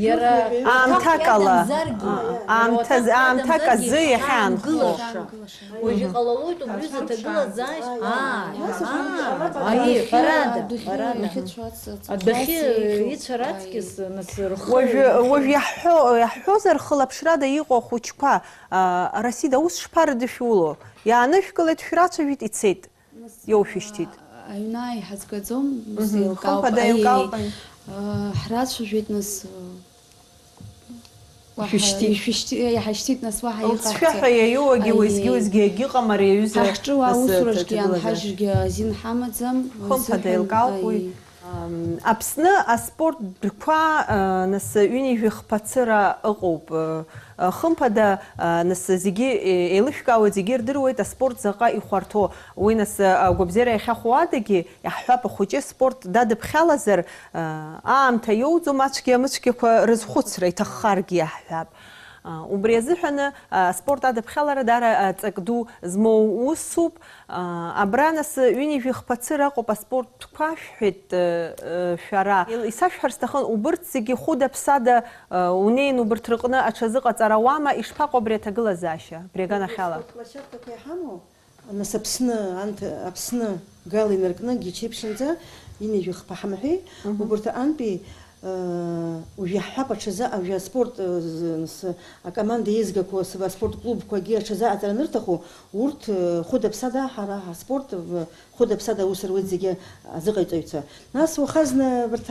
Иара Аамҭак уаҭах ала, иадамзаргьы, аа, иара аамҭаз-, уаҭах аамҭак иадамзаргьы азы иахьаанхо. Иаангылаша. Уажә иҟалалоит убри Аҭак аҭагылазаашьа. Аа, Нас аа, аҟны аи, адәахьы, ҳәарада, адәахьы ҳәарада. Иахьыцәац-, Адәахьы ацәацу, ицәар аҵкьыс, аи. Нас рхы Уажәы, уажә иаҳҳәо, иаҳҳәозар, хылаԥшрада иҟоу ахәыҷқәа, аа, Расида, ус шԥарыдышәуло? Иаанышәкылеит, шәрацәажәеит, ицеит. Нас, Иоушәышьҭит. А, аҩны ааиҳазгаӡом, ус Мгм. еилкаауп. Хымԥада Аиеи, еилкаауп, аи. А, ҳрацәажәеит, нас, а, уаҳа Ишәышьҭит. Ишәышьҭи-, иаҳашьҭит, нас уаҳа Лҵшәа иҟаҳҵо. Ҳәа иаиуагьы Аиеи. Уеизгьы-уеизгьы егьыҟам ари аҩыза, Ҳахҿу нас, аусурагьы ҭагылазаашьа. Анҳажьгьы азин ҳамаӡам, Хымԥада уи азыҳәан, еилкаауп уи. аиеи. Ам, Аԥсны аспорт дәқәа, а, нас, ҩынҩажәи хԥа цыра ыҟоуп. А, а, хымԥада, а, нас, зегьы, е-, еилышәкаауеит, зегьы ирдыруеит аспорт заҟа ихәарҭоу. Уи, нас, а, агәабзиара иахьахәо адагьы, иаҳҳәап, ахәыҷы спорт дадыԥхьалазар, а, аамҭа иоуӡом ацәгьа-мыцәгьақәа рызхәыцра, иҭаххаргьы иаҳҳәап. А, убри азыҳәаны, а, аспорт адыԥхьалара даара, а, ҵак ду змоу усуп. А, абра, нас, ҩынҩажәи хԥа цыра ыҟоуп аспорт Қәа шәҳәеит, э, э, шәара. Ил-, исашәҳәар сҭахын, убырҭ зегьы хәыда-ԥсада, э, унеин убырҭ рыҟны аҽазыҟаҵара ауама, ишԥаҟоу абри аҭагылазаашьа, абри аганахьала? Спорт площадкақәа иҳамоу, нас Аԥсны, анҭ-, Аԥсны гала инаркны, Гьечеиԥшьынӡа, ҩынҩажәи хԥа ҳамҳәеи, Мгм. убырҭ антәи, э, уажә иаҳҳәап, аҽазы, уажә аспорт, э, з-, с-, акоманда еизгақәоу, с-, аспорт клубқәагьы аҽазы аҵара анырҭаху, урҭ, э, хәыда-ԥсада ҳара ҳаспорт, в-, Хәыда-ԥсада аус руеит зегьы азыҟаиҵаҩцәа. Нас уаха зны абарҭ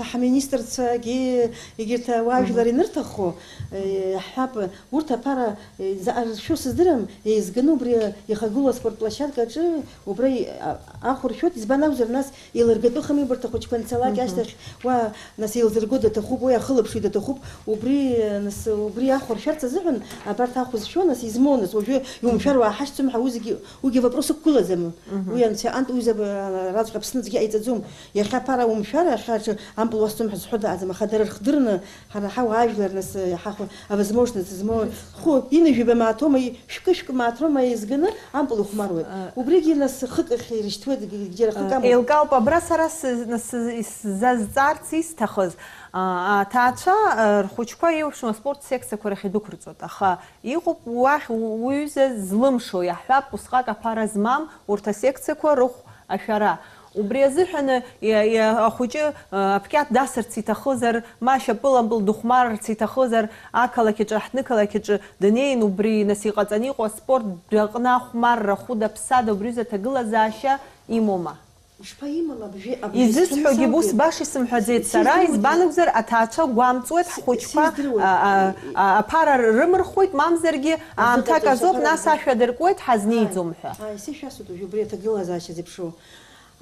ҳаминистрцәагьы, егьырҭ ауаажәлар Мгм. инырҭаххо, э, иаҳҳәап, урҭ аԥара, э, заҟа ршәу сыздырам, еизганы убри ихагылоу аспорт площадка аҿы убра и-, а-, ахә ршәоит, избан акәзар, нас еилыргатәыхами убарҭ ахәыҷқәа анцалак Мгм. ашьҭахь, уа, нас еилзырго даҭахуп, уи ахылаԥшҩы даҭахуп, убри, э, нас, убри ахә ршәарц азыҳәан абарҭ ахә зшәо, нас измоу, нас уажәы иумшәар уааҳашьҭӡом ҳәа, уи зегьы Уигьы вопрос ықәгылаӡам. Мгм. Уи анцәа антә уҩыза, а, раҵәҟьа Аԥсны аӡәгьы иҟаиҵаӡом. Иахьа аԥара умшәар, иахьа аҽы ампыл уасҵом ҳәа зҳәо дааӡам, аха дара рхдырны, ҳара ҳауаажәлар нас, иаҳа хәы, а, возможность змоу, хәы, ҩынҩажәаба мааҭ оума, и-, шәкы-шәкы мааҭ роума еизганы ампыл ихәмаруеит. А. Убригьы нас хык ахь ирышьҭуеит, г-, џьара хык А, амоуп. Еилкаауп, абра сара сы-, нас сы-, исзазҵаарц исҭахыз, а, аҭаацәа, а, рхәыҷқәа еиуеиԥшым аспорт секциақәа рахь идәықәырҵоит, аха Иҟоуп уахь у-, уҩыза злымшо, иаҳҳәап, усҟак аԥара змам урҭ асекциақәа рыхә ашәара. Убри азыҳәаны, иа-, иа-, ахәыҷы, а, аԥкьаҭ дасырц иҭахызар, ма шьапылампыл дыхәмарырц иҭахызар, ақалақь аҿы, аҳҭнықалақь аҿы днеин, убри нас иҟаҵаны иҟоу аспорт дәаҟны ахәмарра хәыда-ԥсада убри аҩыза аҭагылазаашьа имоума? Ишԥаимам абжьы, абжьы Изысҳәогьы сҭымсалгьы? Ус баша исымҳәаӡеит Сиз-, сара, сиздыруеит избан уи. Акәзар, аҭаацәа гәамҵуеит, Си-, ҳхәыҷқәа, сиздыруеит. А, а, а, аԥара рымырхуеит, мамзаргьы аамҭак Азыҟаҵаҩцәа азоуп, аԥара нас ргоит. Ашәа дыркуеит, ҳазнеиӡом ҳәа. Ааи, сишәасҳәоит уажәы убри аҭагылазаашьа зеиԥшроу.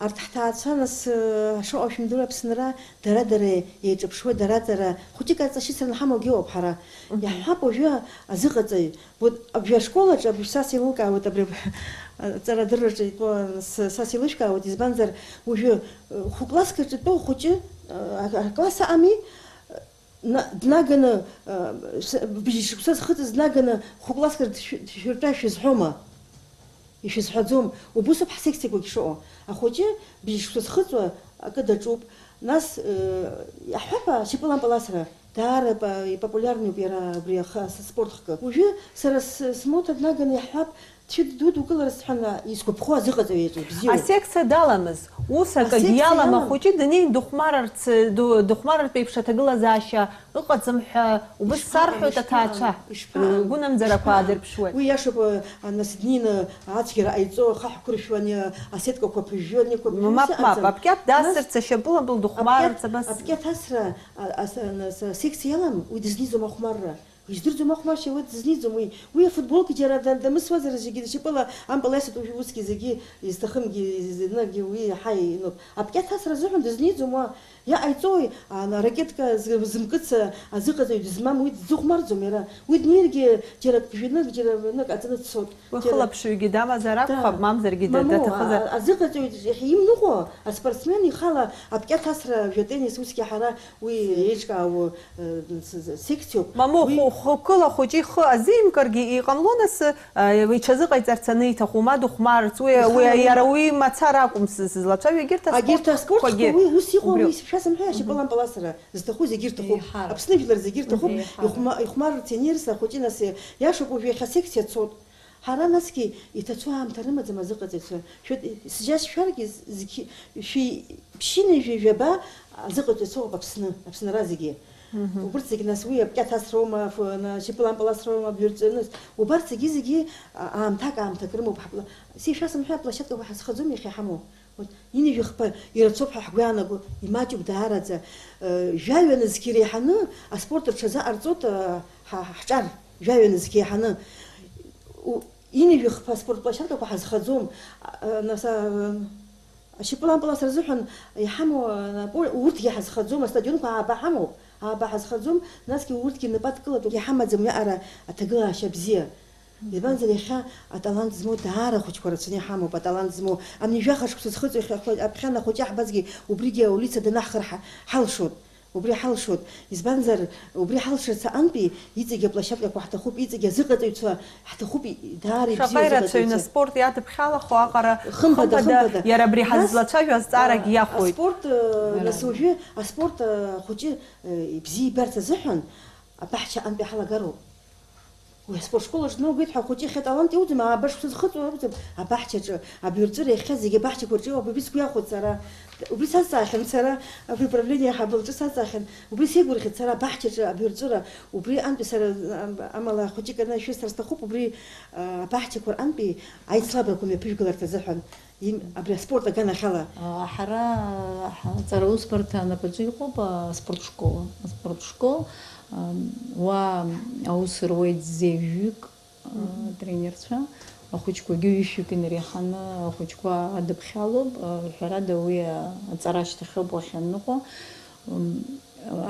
Арҭ ҳҭаацәа нас, э, шаҟа шәымдыруа Аԥсынра, дара-дара еиҿаԥшуа, дара-дара хәыҷык аҵашьыцра анҳамоугьы ыҟоуп ҳара. Мгм. Иаҳҳәап уажәы азыҟаҵаҩ, Вот, абжьы ашкол аҿы, абжьы са сеилылкаауеит, абри, аҵарадырраҿы итәоу с-, са сеилышәкаауеит, избанзар, уажәы, э, хәы-класск аҿы итәоу хәыҷы, э, а-, акласс аҟами, э, на-, днаганы, э, с-, бжьшықәса зхыҵыз днаганы хәы-класск аҿы дшәы-, дшәыртәа шәызҳәома? Ишәызҳәаӡом. Убусоуп ҳсекциақәагь шыҟоу. Ахәыҷы бжьшықәса зхыҵуа акы даҿуп. Нас, э, иаҳҳәап, ашьапылампыл асра. Даара ип-, ипопулиарниуп иара абри аха-, с-, спорт хкы. Уажәы сара с-, смоҭа днаганы иаҳҳәап, дшәыддудукылар сҳәан, исгәаԥхо азыҟаҵаҩ иаҿы ибзиоуп. Асекциа даламыз, ус акагь Асекциа иалам, иалам. Ахәыҷы днеин дыхәмарырц, ду-, дыхәмарыртә еиԥш аҭагылазаашьа ыҟаӡам ҳәа убыс Ишԥаҟам, сарҳәоит ишԥаҟам, аҭаацәа, ишԥаҟам, ргәынамӡарақәа ишԥаҟам? Аадырԥшуеит. Уи иашоуп, а, нас днеины ацәгьара ҟаиҵо, ахаҳә қәыршәуан, иа-, асеткақәа ԥыжәжәон, иқәыԥжәон, Мап, ус мап, аҟаӡам. Аԥкьаҭ Нас дасырц, ашьапылампыл дыхәмарырц, аԥкьаҭ, абас. Аԥкьаҭ асра, а, ас-, а, нас, а, секциа иалам, уи дызнеиӡом ахәмарра. Издырӡом ахәмаршьа уи дызниӡом, уи, уи афутболка џьара да-, дамысуазар зегьы шьапыла ампыл иасит, уи усгьы зегьы изҭахымгьы, зныгьы уи иаҳа иноуп. Аԥкьаҭ асра азыҳәан дызниӡом уа. Иаҟаиҵои, ана, ракетка з-, зымкыц, а, азыҟаҵаҩ дызмам, уи дзыхәмарӡом иара. Уи днеиргьы џьара ԥжәанык, џьара ҩнык аҵаны дцоит. Уи џьара хылаԥшҩгьы дамазар акәхап, Да. мамзаргьы да-, Мамоу, даҭахызар. а-, азыҟаҵаҩ иахьа имныҟәо аспортсмен ихала аԥкьаҭ асра, жәа теннис, усгьы ҳара уи еиҿкаау, э, с-, с-, секциоуп. Мамоу, Уи ху-, хықәкыла ахәыҷы ихы азимкыргьы иҟамло, нас, э, иҽазыҟаиҵарц аниҭаху, ма дыхәмарц, уи, уи, Ихала уи. иара уи мацара акәым сыз-, сызлацәажәо, егьырҭ Егьырҭ аспорт аспортқәагьы. Уи ус иҟоу, Убри. уи шәасымҳәеи, ашьапылампыласра зҭаху зегьы ирҭахуп. Еиҳарак. Аԥсны жәлар зегьы ирҭахуп. Еиҳарак. Ихәма-, ихәмарырц ианирса ахәыҷы, нас, иашоуп, уажә иахьа секциа цот. Ҳара насгьы иҭацәу аамҭа рымаӡам азыҟаҵаҩцәа. Шәы-, сжьа шәаргьы з-, зқьы-, шәи-, ԥшьынҩажәи жәаба азыҟаҵаҩцәа ыҟоуп Аԥсны, Аԥсынра зегьы. Мгм. Убырҭ зегьы нас уи аԥкьаҭ асроума, ф-, на-, шьапылампыл асроума, бҩырҵәыныс. Убарҭ зегьы-зегьы, а-, аамҭак, аамҭак рымоуп. Ҳапла-, сеи шәасымҳәа, аплощадкақәа ҳазхаӡом иахьа иҳамоу. Вот, инажәихԥа ирацәоуп ҳәа ҳгәаанаго, имаҷуп даараӡа. Э, жәаҩа нызқь иреиҳаны аспорт рҽазаҟарҵоит, э, ҳа-, ҳаҿар, жәаҩа нызқь еиҳаны. У-, инажәихԥа аспортплощадкақәа ҳазхаӡом. А, нас, а, ашьапылампылас рзыҳәан иҳамоу, а, напо-, урҭгьы ҳазхаӡом, астадионқәа ааба ҳамоуп, ааба ҳазхаӡом, насгьы урҭгьы нап адкылатәуп, иҳамаӡам уиаҟара аҭагылашьа бзиа. Избанзар, иахьа аталант змоу даара ахәыҷқәа рацәаны иҳамоуп, аталант змоу. Ани жәаха шықәса зхыҵуа иахьа ахәы-, аԥхьан ахәыҷы аҳбазгьы убригьы аулица данаҳхыр ҳа-, ҳалшоит. Убри ҳалшоит. Избанзар, убри ҳалшарц аҟынтәи иҵегь аплощадкақәа ҳҭахуп, иҵегь азыҟаҵаҩцәа ҳҭахуп, и-, даара ибзиоу Шаҟа ирацәаҩны азыҟаҵаҩцәа. аспорт иадыԥхьалахо аҟара, Хымԥада, хымԥада, хымԥада. иара абри Нас, ҳазлацәажәо азҵаарагь а, иахәоит. аспорт, э, нас Иара. уажәы аспорт, э, ахәыҷы, э, ибзиа ибарц азыҳәан абаҳча аҟынтәи ҳалагароуп. Уи аспортшкол аҿы днаугеит ҳәа ахәыҷы иахьа талант иуӡам, ааба шықәса зхыҵуа акәӡам, абаҳчаҿы, абаҩрҵәыра иахьа зегьы абаҳчақәа рҿиоуп, убри сгәы иахәоит сара. Убри сазҵаахьан сара, абри управление аиҳабы лҿы сазҵаахьан, убри сеигәырӷьеит сара абаҳчаҿы абаҩрҵәыра, убри антәи сара, ам-, амала ахәыҷык анашәысҭар сҭахуп, убри, а, абаҳчақәа рҟынтәи аицлабрақәа мҩаԥыжәгаларҭа азыҳәан. Им-, абри аспорт аганахьала. А, ҳара, ҳа-, аҵара усбарҭа анапаҿы иҟоуп, а, аспортшкол. Аспортшкол, а, уа аус руеит зеижәҩык, а, Мгм. тренерцәа. Ахәыҷқәагьы ҩышәҩык инареиҳаны ахәыҷқәа адыԥхьалоуп. А, ҳәарада, уи, а, аҵара ашьҭахьоуп уахьаныҟәо. М,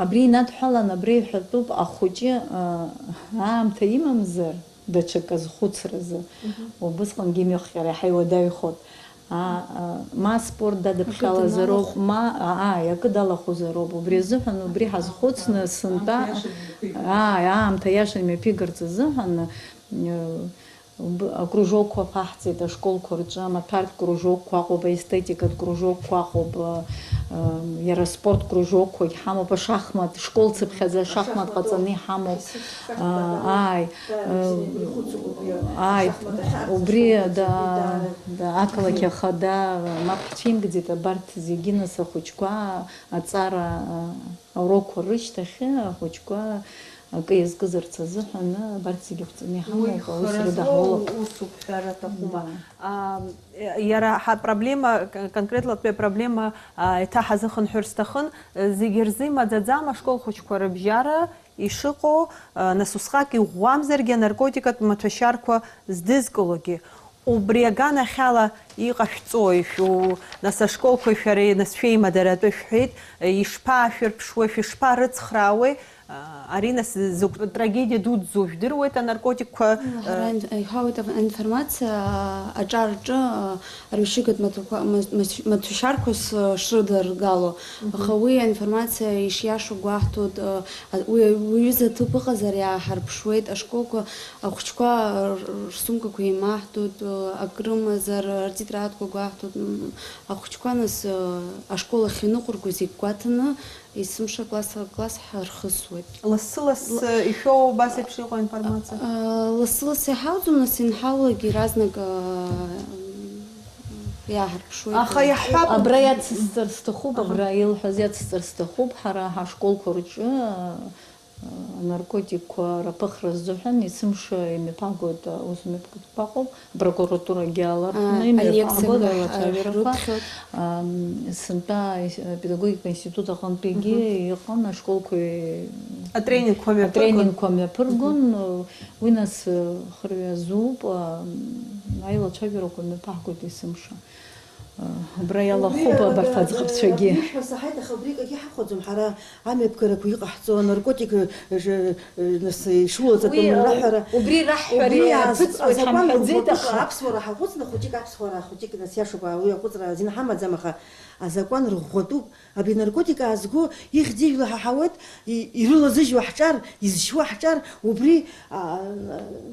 абри инадҳәалан, абра иҳәатәуп, ахәыҷы, а, аамҭа имамзар, даҽакы азхәыцразы. Мгм. Убысҟангьы имҩахҟьара иаҳа иуадаҩхоит. А, а, ма аспорт дадыԥхьалазароуп, Акы даналахәу. ма, а, ааи, акы далахәызароуп. Убри азыҳәан убри ҳазхәыцны Аамҭа сынтәа, иаша днықәигароуп. ааи, аамҭа иаша имҩаԥигарц азыҳәан, э, уб-, акружокқәа ԥаҳҵеит ашколқәа рҿы, амаҭәартә кружокқәа ыҟоуп, аестетикатә кружокқәа ыҟоуп, э, иара аспорт кружокқәагь ҳамоуп, ашахмат, школ цыԥхьаӡа ашахмат Ашахматоуп. ҟаҵаны иҳамоуп. Шахмат Аа, ааи, Даара бзиа э, ихәыцуп убри ааи, ашахмат ахь убри, аҵаҵәҟьа да, даара да, ақалақь бзиа. Ахада, мап ҳцәимгӡеит, абарҭ зегьы нас ахәыҷқәа аҵара, э, аурокқәа рышьҭахь ахәыҷқәа акы иазкызарц азыҳәан, абарҭ зегьы ԥҵаны Уи иҳамоуп, аус хара рыдаҳулап. злоу усуп ҳәара аҭахума? Да. А, иара ҳапроблема, к-, конкретлатәи апроблема, а, еиҭа ҳазыхынҳәыр сҭахын, зегьы рзы имаӡаӡам ашкол хәыҷқәа рыбжьара, ишыҟоу, а, нас усҟак иӷәӷәамзаргьы анаркотикатә маҭәашьарқәа здызкылогьы. Убри аганахьала иҟашәҵои, шәу-, нас ашколқәеи шәареи, нас шәеимадара атәы шәҳәеит, ишԥаашәырԥшуеи, шәышԥарыцхраауеи, а, ари нас закә трагедиа дуӡӡоу жәдыруеит анаркотикқәа, Ҳара а, ин-, иҳауеит ав-, аинформациа, а, аҿар рҿы, а, арҩашьыгатә маҭәақәа-, ма-, маҭ-, маҭәашьарқәа с-, шрыдыргало. Мгм. Аха уи аинформациа ишиашоу гәаҳҭоит, а, а, уи, уи аҩыза аҭыԥ ыҟазар иааҳарԥшуеит, ашколқәа, ахәыҷқәа р-, рсумкақәа еимаҳдоит, а, акы рымазар, ртетрадқәа гәаҳҭоит, м, ахәыҷқәа нас, а, ашкол ахь иныҟәырго зегь гәаҭаны, есымша класс, класс ҳархысуеит. Лассы-лассы Л-, ишәоу убас еиԥш иҟоу информациа? А, лассы-лассы иҳауӡом, нас инҳалалак иаразнак, а, иааҳарԥшуеит. Аха иаҳҳәап. Абра иацысҵар сҭахуп, Аха. абра илҳәаз иацысҵар сҭахуп, ҳара ҳашколқәа рҿы, а, Анаркотикқәа рыԥыхра азыҳәан есымша имҩаԥаагоит аусмҩаԥгатәқәа ыҟоуп, апрокуратурагьы алархәны А, имҩаԥаагоит алацәажәарақәа. Рыԥхьоит. Ам, сынтәа ис-, апедагогика институт аҟынтәигьы Мгм. Иҟан ашколқәа Атренингқәа мҩаԥыргон. Атренингқәа мҩаԥыргон. Мгм. Уи нас, э, хырҩа азуп, ам, аилацәажәарақәа мҩаԥаагоит есымша. Убра иалахәуп абарҭ аӡӷабцәагьы. Ишәҳәо саҳаит, аха убри акгьы ҳахәаӡом, ҳара амҩаԥгарақәа иҟаҳҵо, анаркотик, э, ж-, э, нас ишулаҵатәым Уи, раҳәара. Убри раҳҳәара Убри аз-, иаԥыҵуеит азакәан ҳамҳәаӡеит, рӷәӷәатәуп, аха аԥсуара ҳаҟәыҵны, хәыҷык аԥсуара, хәыҷык нас иашоуп, уи аҟәыҵра азин ҳамаӡам, аха азакәан рӷәӷәатәуп. Абри анаркотик аазго ихьӡ-ижәла ҳаҳауеит, и-, ирылазыжьуа ҳҿар, изшьуа ҳҿар, убри, а,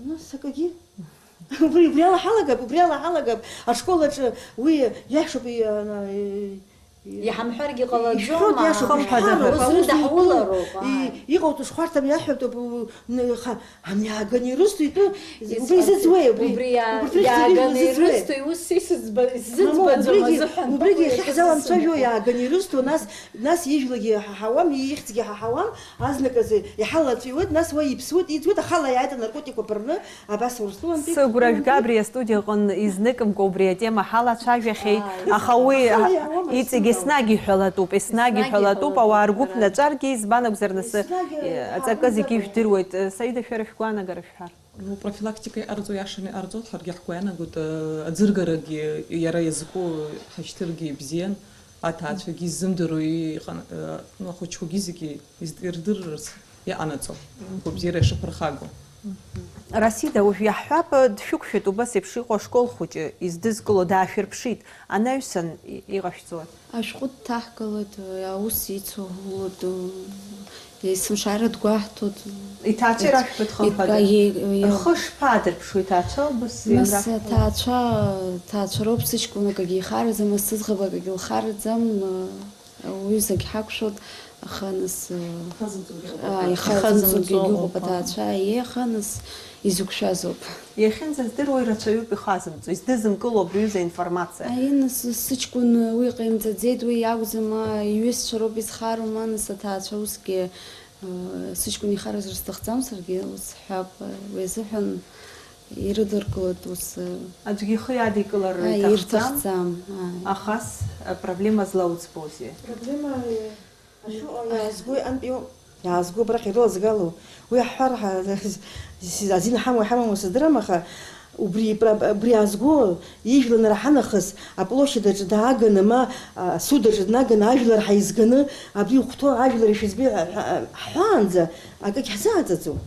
нас акагьы. Убри, убри ала ҳалагап, убри ала ҳалагап. Ашкол аҿы уи иашоуп, и-, а, и-, Иҳамҳәаргьы ҟалаӡом, ишәҳәоит, иашоуп, аа, ишәҳәароуп, ус аус рыда зуҭо, ҳулароуп, и-, ааи. Иҟауҵо шхәарҭам иаҳҳәап, у-, н-, ха-, ами, иааганы ирысҭо итәы, убри Избан-, изыӡуеи, убри? убри иа-, Убарҭ рыхьӡ иааганы ирыӡбеи? Ирысҭо, иус исыӡба-, Мама, сзыӡбаӡом убригьы, азыҳәан убригьы ахьы ҳзаламцәажәо иааганы ирысҭо, нас, нас ижәлагьы ҳаҳауам, ихьӡгьы ҳаҳауам, азныказы иҳалацәиуеит, нас уа иԥсуеит, иӡуеит, ахала иааит анаркотикқәа ԥырны, Абас Урыстәылантәи Сыгәра жәга абри астудиа аҟны изныкымкәа убри атема ҳалацәажәахьеит, Ааи, аха уи аха иаауам, иҵегь исымоуп. Еснагь иҳәалатәуп, еснагь Еснагь иҳәалатәуп, иҳәалатәуп, ауаа ргәы арада. Ԥнаҵәаргьы, избан акәзар, нас, Еснагь, э, аҵакы зегьы ҳамаӡақәа. Жәдыруеит. Э, Саида, шәара шәгәаанагара шәҳәар. Ну, профилактика иҟарҵо иашаны иҟарҵоит, ҳаргьы ҳгәы иаанагоит, э, аӡыргарагьы иара иазку ҳашьҭыргьы ибзиан, аҭаацәагьы иззымдыруа иҟан-, э, ну, ахәыҷқәагьы зегьы Изд-, ирдырырц иҟанаҵо, гәабзиара ишаԥырхагоу. Расида, уажә иаҳҳәап, дшәықәшәеит убас еиԥш иҟоу ашкол хәыҷы, издызкыло даашәырԥшит, анаҩсан и-, иҟашәҵои? Ашәҟәы дҭаҳгалоит, аус ицу, ду-, есымшааира дгәаҳҭоит. Иҭаацәа ирашәҳәоит хымԥада. Ит-, ит-, Рхы шԥаадырԥшуи иҭаацәа убас Нас ианрашәҳәо? Аҭаацәа, ҭаацәа роуп, сыҷкәын акагьы ихараӡам, сыӡӷаб акагьы лхараӡам. Уҩызагь ҳақәшәоит, аха нас, Ихазымҵогьы ыҟоуп. аа, ихазымҵогьы Ихазымҵо ыҟоуп, ыҟоуп, аҭаацәа, аиеи, аха нас изықәшәазоуп. Иахьынӡаздыруа ирацәаҩуп ихазымҵо, издызымкыло абри аҩыза аинформациа. Аиеи, нас сыҷкәын уи ҟаимҵаӡеит, уи иакәӡам, аа, иҩызцәа роуп изхароу, ма нас аҭаацәа усгьы, аа, сыҷкәын ихаразар сҭахӡам, саргьы ус сҳәап, уи азыҳәан Ирыдыркылоит ус. Аӡәгьы ихы иадикылар Ааи, иҭахӡам. Ирҭахӡам, ааи. Ахас, а, проблема злауӡбозеи? Проблема, э, ашәҟәы иаазгои антәи иоуп. Иаазго абрахь ирылазгало. Уи аҳәар ҳа-, азин ҳамоу ҳамаму сыздырам, аха убри ипра-, убри аазго ижәланара ҳанахыс аплощадь аҿы дааганы, ма, а, асуд аҿы днаганы ажәлар ҳаизганы, абри ихәҭоу ажәлар ишәызбеи ҳәа, ҳәа, ҳҳәаанӡа акгьы ҳзааӡаӡом.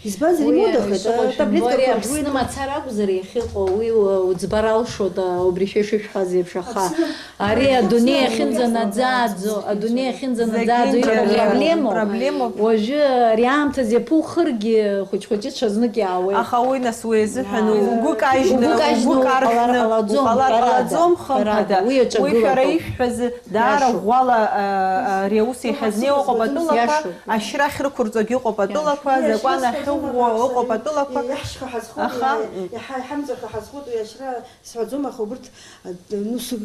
Избанзар, Уи имодахеит, ишыҟоу а, таблетка шәымбари, ԥыржәуеит. Аԥсны мацара акәзар иахьыҟоу, уи у-, уӡбар алшоит, а, убри шәа ишышәҳәаз еиԥш, аха Аԥсны, ари Аԥсны адунеи ахьынӡанаӡааӡо, адунеи ахьынӡанаӡааӡо Зегьынџьара иҟоу проблемоуп. Проблемоуп. Уажәы ари аамҭазы иаԥухыргьы, хәыҷ-хәыҷы ҽазнык иаауеит. Аха уи нас уи азыҳәан Ааи. Угәы кажьны, Угәы кажьны угәы уҟалар каршәны ҟалаӡом, уҟалар ҳәарада, ҟалаӡом, хымԥада. ҳәарада. Уи Уи шәара аҿагылатәуп. Ишәҳәаз даара Иашоуп. ӷәӷәала, а, а, ари аус иҳазнеиуа ҟоуп атәылақәа, Иашоуп. Ашьра ахьрықәырҵогьы ыҟоуп атәылақәа, Иашоуп. Закәан Иашьра ахьыӷәӷәо сҳәаӡом, ыҟоуп аха атәылақәа. Иаҳшьха ҳазхоит, Аха, иа-, м. иаҳа-, иҳамҵәаха ҳазхоит, уи ашьра сҳәаӡом, аха убырҭ, а, ну, с-,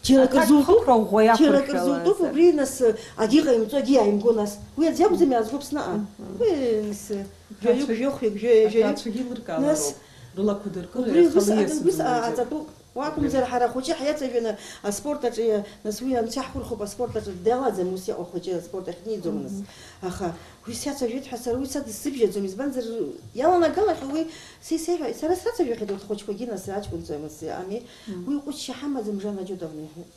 џьара акыр Аҭак зутәуп, хықәра ӷәӷәа џьара акыр зутәуп, иақәыршәалазар. Убри нас, а, агьы ҟаимҵо, агьы иааимго нас. Уи аӡә иакәӡам иаазго Аԥсны, а. Мгм. Уи нас, а, жәаҩык, Аҭаацәагь-, жәохәҩык, жәа-, жәаҩык. Аҭаацәагьы еилыркаалароуп. Нас, Рылақәа дыркыр, убри аха ус, уи а, ус, а, иазымдыруазар. аҵатәуп. Уа акәымзар, ҳара ахәыҷы ҳиаҵажәаны аспорт аҿы, нас уи анцәа иаҳурхуп, аспорт аҿы далаӡам, ус иҟоу ахәыҷы аспорт ахь дниӡом, нас. Мгм. Аха уи сиацәажәеит ҳәа сара уи са дысзыбжьаӡом, избанзар, иаланагалахьоу уи са исеиҳәа-, сара срацәажәахьеит урҭ ахәыҷқәагьы, нас, аҷкәынцәа, нас, ами, Мгм. Уи ҟәыд шьа ҳамаӡам, Жана Џьодовна иҳәеит.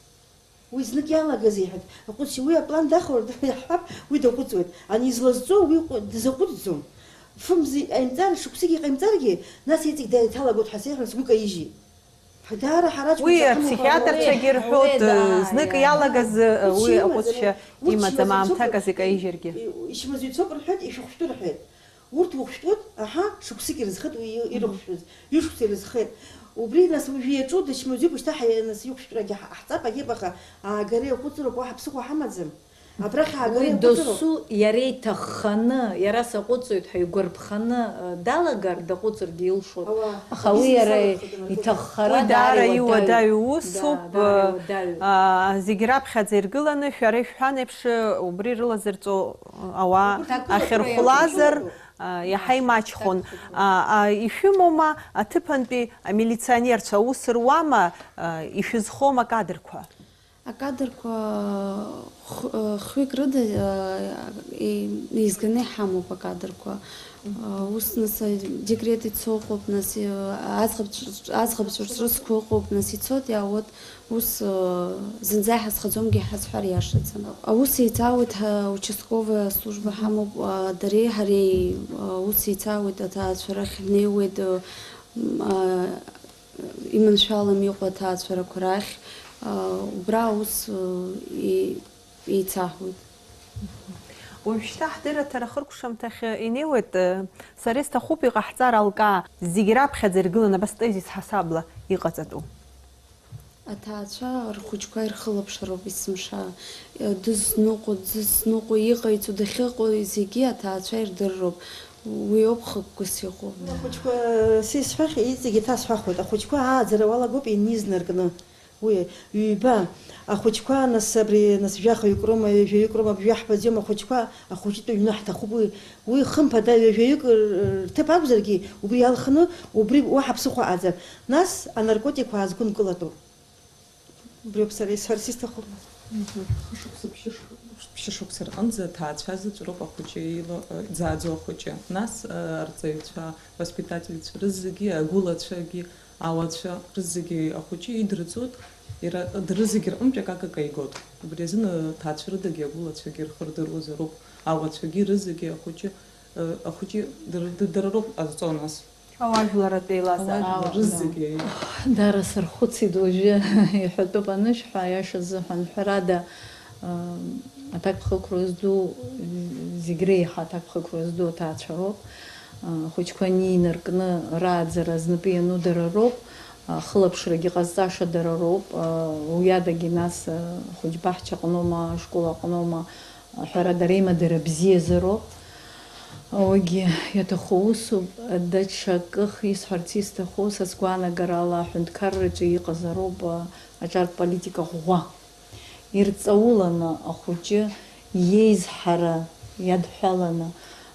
Уи знык иалагаз иҳәеит, аҟәыд шьа, уи аплан дахәар иаҳҳәап, уи даҟәыҵуеит. Ани излазҵо уи ҟәы-, дазаҟәыҵӡом. Фымзи ҟаимҵар, шықәсыки ҟаимҵаргьы, нас иҵегь даиҭалагоит ҳәа сеиҳәан сгәы каижьит. Даара ҳара Уи аҷкәынцәа ҳамоуп, апсихиатрцәагьы ҳәа. рҳәоит, Уи, э, да, знык иа-, иа. иалагаз, э, Уи уи чимазар, аҟәыҵшьа уи имаӡам, чимазар, аамҭак ицоуп, азы икаижьыргьы. И-, ичмазаҩ ицоуп рҳәеит, ишәыхәшәтәы рҳәеит. Урҭ ухәшәтәуеит, аҳа, шықәсык ирызхеит уи и-, Мгм. ирыхәшәтәыз, ишықәса ирызхеит. Убри, нас, уажәы иаҿу дычмазаҩуп, шьҭа ҳа-, нас, ихәшәтәрагьы ҳа-, ҳаҳҵап, агьебаха, аагареи ахәыцроуп, уаҳа ԥсыхәа ҳамаӡам. Абрахь аагара Уи иаҟәыҵроуп. Досу иара иҭахханы, иара саҟәыҵуеит ҳәа игәарԥханы, э, далагар, даҟәыҵыргьы илшоит. Ауаа, Аха уи бизнес иара алахәыда наркотик. Иҭаххара Уи даара даара иуадаҩу. Иуадаҩу усуп, Да, даара э, иуадаҩу. А, зегь раԥхьаӡа иргыланы, шәара ишәҳәан еиԥш, э, убри рылазырҵо, э, ауаа Убырҭ ақәылатәра ахьырхәлазар, иаҿуп. А, иаҳа имаҷхон. А, а, ишәымоума аҭыԥантәи амилиционерцәа аус руама, а, ишәызхом акадрқәа? Акадрқәа хә-, хҩык рыда, а, и-, еизганы иҳамоуп акадрқәа. А, ус, нас, а, декрет ицо ыҟоуп, нас, и-, аӡӷаб ҿ-, аӡӷаб ҿырҵрызқәа ыҟоуп, нас, ицоит, иаауеит. Ус, э, зынӡа иҳазхаӡомгьы ҳазҳәар иашаӡам. Аус еицаауеит, ҳа, участковая служба ҳамоуп, а, дареи ҳареи, а, ус еицаауеит, аҭаацәа рахь ҳнеиуеит, э, м, а, иманшәалам иҟоу аҭаацәарақәа рахь, а, убра аус, э, и-, еицаҳуеит. Уажәшьҭа ҳдырраҭара хыркәшамҭахь инеиуеит, э, сара исҭахуп иҟаҳҵар алкаа, зегь раԥхьаӡа иргыланы абас тезис ҳасабла иҟаҵатәу. Аҭаацәа рхәыҷқәа ирхылаԥшроуп есымша. Дызныҟәо, дзызныҟәо, иҟаиҵо, дахьыҟоу зегьы аҭаацәа ирдырроуп. Уи ауп хықәкыс иҟоу. Ахәыҷқәа, сисҳәахьеит, иҵегь иҭасҳәахуеит, ахәыҷқәа ааӡара уалагоуп иниз наркны. Уи ҩба, ахәыҷқәа, нас, абри, нас, жәахаҩык роума, ҩажәаҩык роума, абжьы ҳбаӡом, ахәыҷқәа, ахәыҷтәы ҩны ҳҭахуп, уи, уи, хымԥада, ҩажәаҩык р-, рҭыԥ акәзаргьы, убри иалхны, убри уаҳа ԥсыхәа ааӡар. Нас анаркотикқәа аазгәынкылатәуп. Убриоуп сара исҳәарц исҭаху. Мгм. Хышықәса, ԥшьыш-, ԥшьышықәса рҟынӡа аҭаацәа зыҵәроуп ахәыҷы ила-, э, дзааӡо ахәыҷы. Нас, э, арҵаҩцәа, воспитательцәа рызегьы, агәылацәагьы, ауацәа рызегьы ахәыҷы идырҵоит, иара, дара зегьы рҟынтә акака каигоит. Убри азын, э, аҭаацәа рыдагьы агәылацәагьы рхы рдыруазароуп, ауацәагьы рызегьы ахәыҷы, э, ахәыҷы дара, дара роуп ҟазҵо нас. Ауаажәларратә еилазаара. Ауаажәлар рызегьы. Дара сырхәыцит уажәы, иҳәатәуп анышә ҳәа, аиаша азыҳәан, ҳәарада, а, аҭакԥхықәра зду, зегь реиҳа аҭакԥхықәра зду аҭаацәа роуп. А, ахәыҷқәа анинаркны рааӡара знапы иану дара роуп, а, ахылаԥшрагьы ҟазҵаша дара роуп, а, уиадагьы нас, а, ахәыҷбаҳча аҟноума, ашкол аҟноума, ҳәарада, реимадара бзиазароуп. Уигьы иаҭаху усуп. Даҽакых исҳәарц исҭаху, са сгәаанагарала, аҳәынҭқарраҿы иҟазароуп, а, аҿартә политика ӷәӷәа. Ирҵауланы ахәыҷы иеизҳара иадҳәаланы,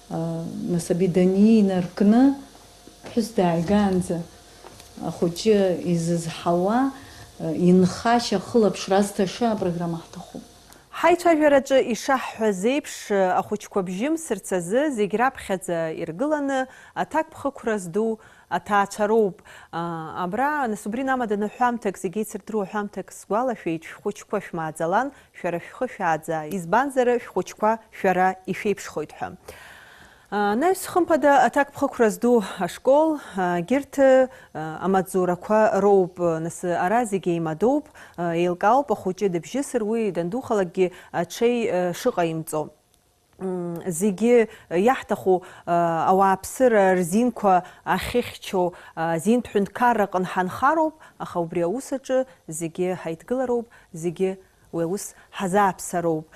а, нас абри данинаркны, ԥҳәыс дааигаанӡа ахәыҷы изызҳауа, а, инхашьа ахылаԥшра азҭаша апрограмма ҳҭахуп. Ҳаицәажәараҿы ишаҳҳәаз еиԥш, ахәыҷқәа бжьымсырц азы зегь раԥхьаӡа иргыланы аҭакԥхықәра зду аҭаацәа роуп. А, абра, нас, убри намаданы ҳәамҭак, зегь еицырдыруа ҳәамҭак сгәалашәеит, шәхәыҷқәа шәмааӡалан, шәара шәхы шәааӡа, избанзар, шәхәыҷқәа шәара ишәеиԥшхоит ҳәа. Анаҩс, хымԥада, аҭакԥхықәра зду ашкол, егьырҭ, амаҵзурақәа роуп. Нас ара зегь еимадоуп, еилкаауп, ахәыҷы дыбжьысыр, уи дандухалакгьы аҽеи шыҟаимҵо. Зегьы иаҳҭаху, ауааԥсыра рзинқәа ахьыхьчо, азинтә ҳәынҭқарраҟны ҳанхароуп, аха убри аус аҿы зегьы ҳаидгылароуп, зегьы уи аус ҳазааԥсароуп.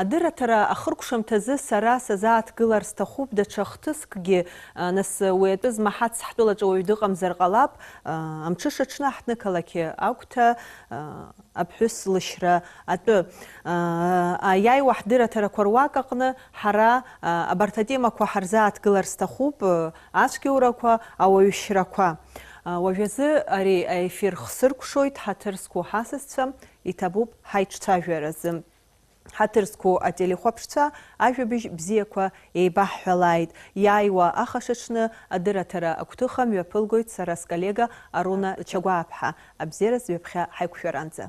Адырраҭара ахыркәшамҭазы сара сазааҭгылар сҭахуп даҽа хҭыскгьы, нас уи атәы змаҳац ҳтәылаҿы уаҩ дыҟамзар ҟалап, амҽыша аҽны ҳҭнықалақь агәҭа, аԥҳәыс лышьра атәы. Аиааиуа ҳдырраҭарақәа руак аҟны ҳара абарҭ атемақәа ҳарзааҭгылар сҭахуп, ацәгьоурақәа, ауаҩшьрақәа. Уажәазы ари аефир хсыркәшоит, ҳаҭыр зқәу ҳасасцәа, иҭабуп ҳаиҿцәажәаразы. Ҳаҭыр зқәу ателехәаԥшцәа, ажәабжь бзиақәа еибаҳҳәалааит. Иааиуа ахашаҽны адырраҭара агәҭыха мҩаԥылгоит сара сколлега Аруна Чагәааԥҳа. Абзиараз ҩаԥхьа ҳаиқәшәаранӡа.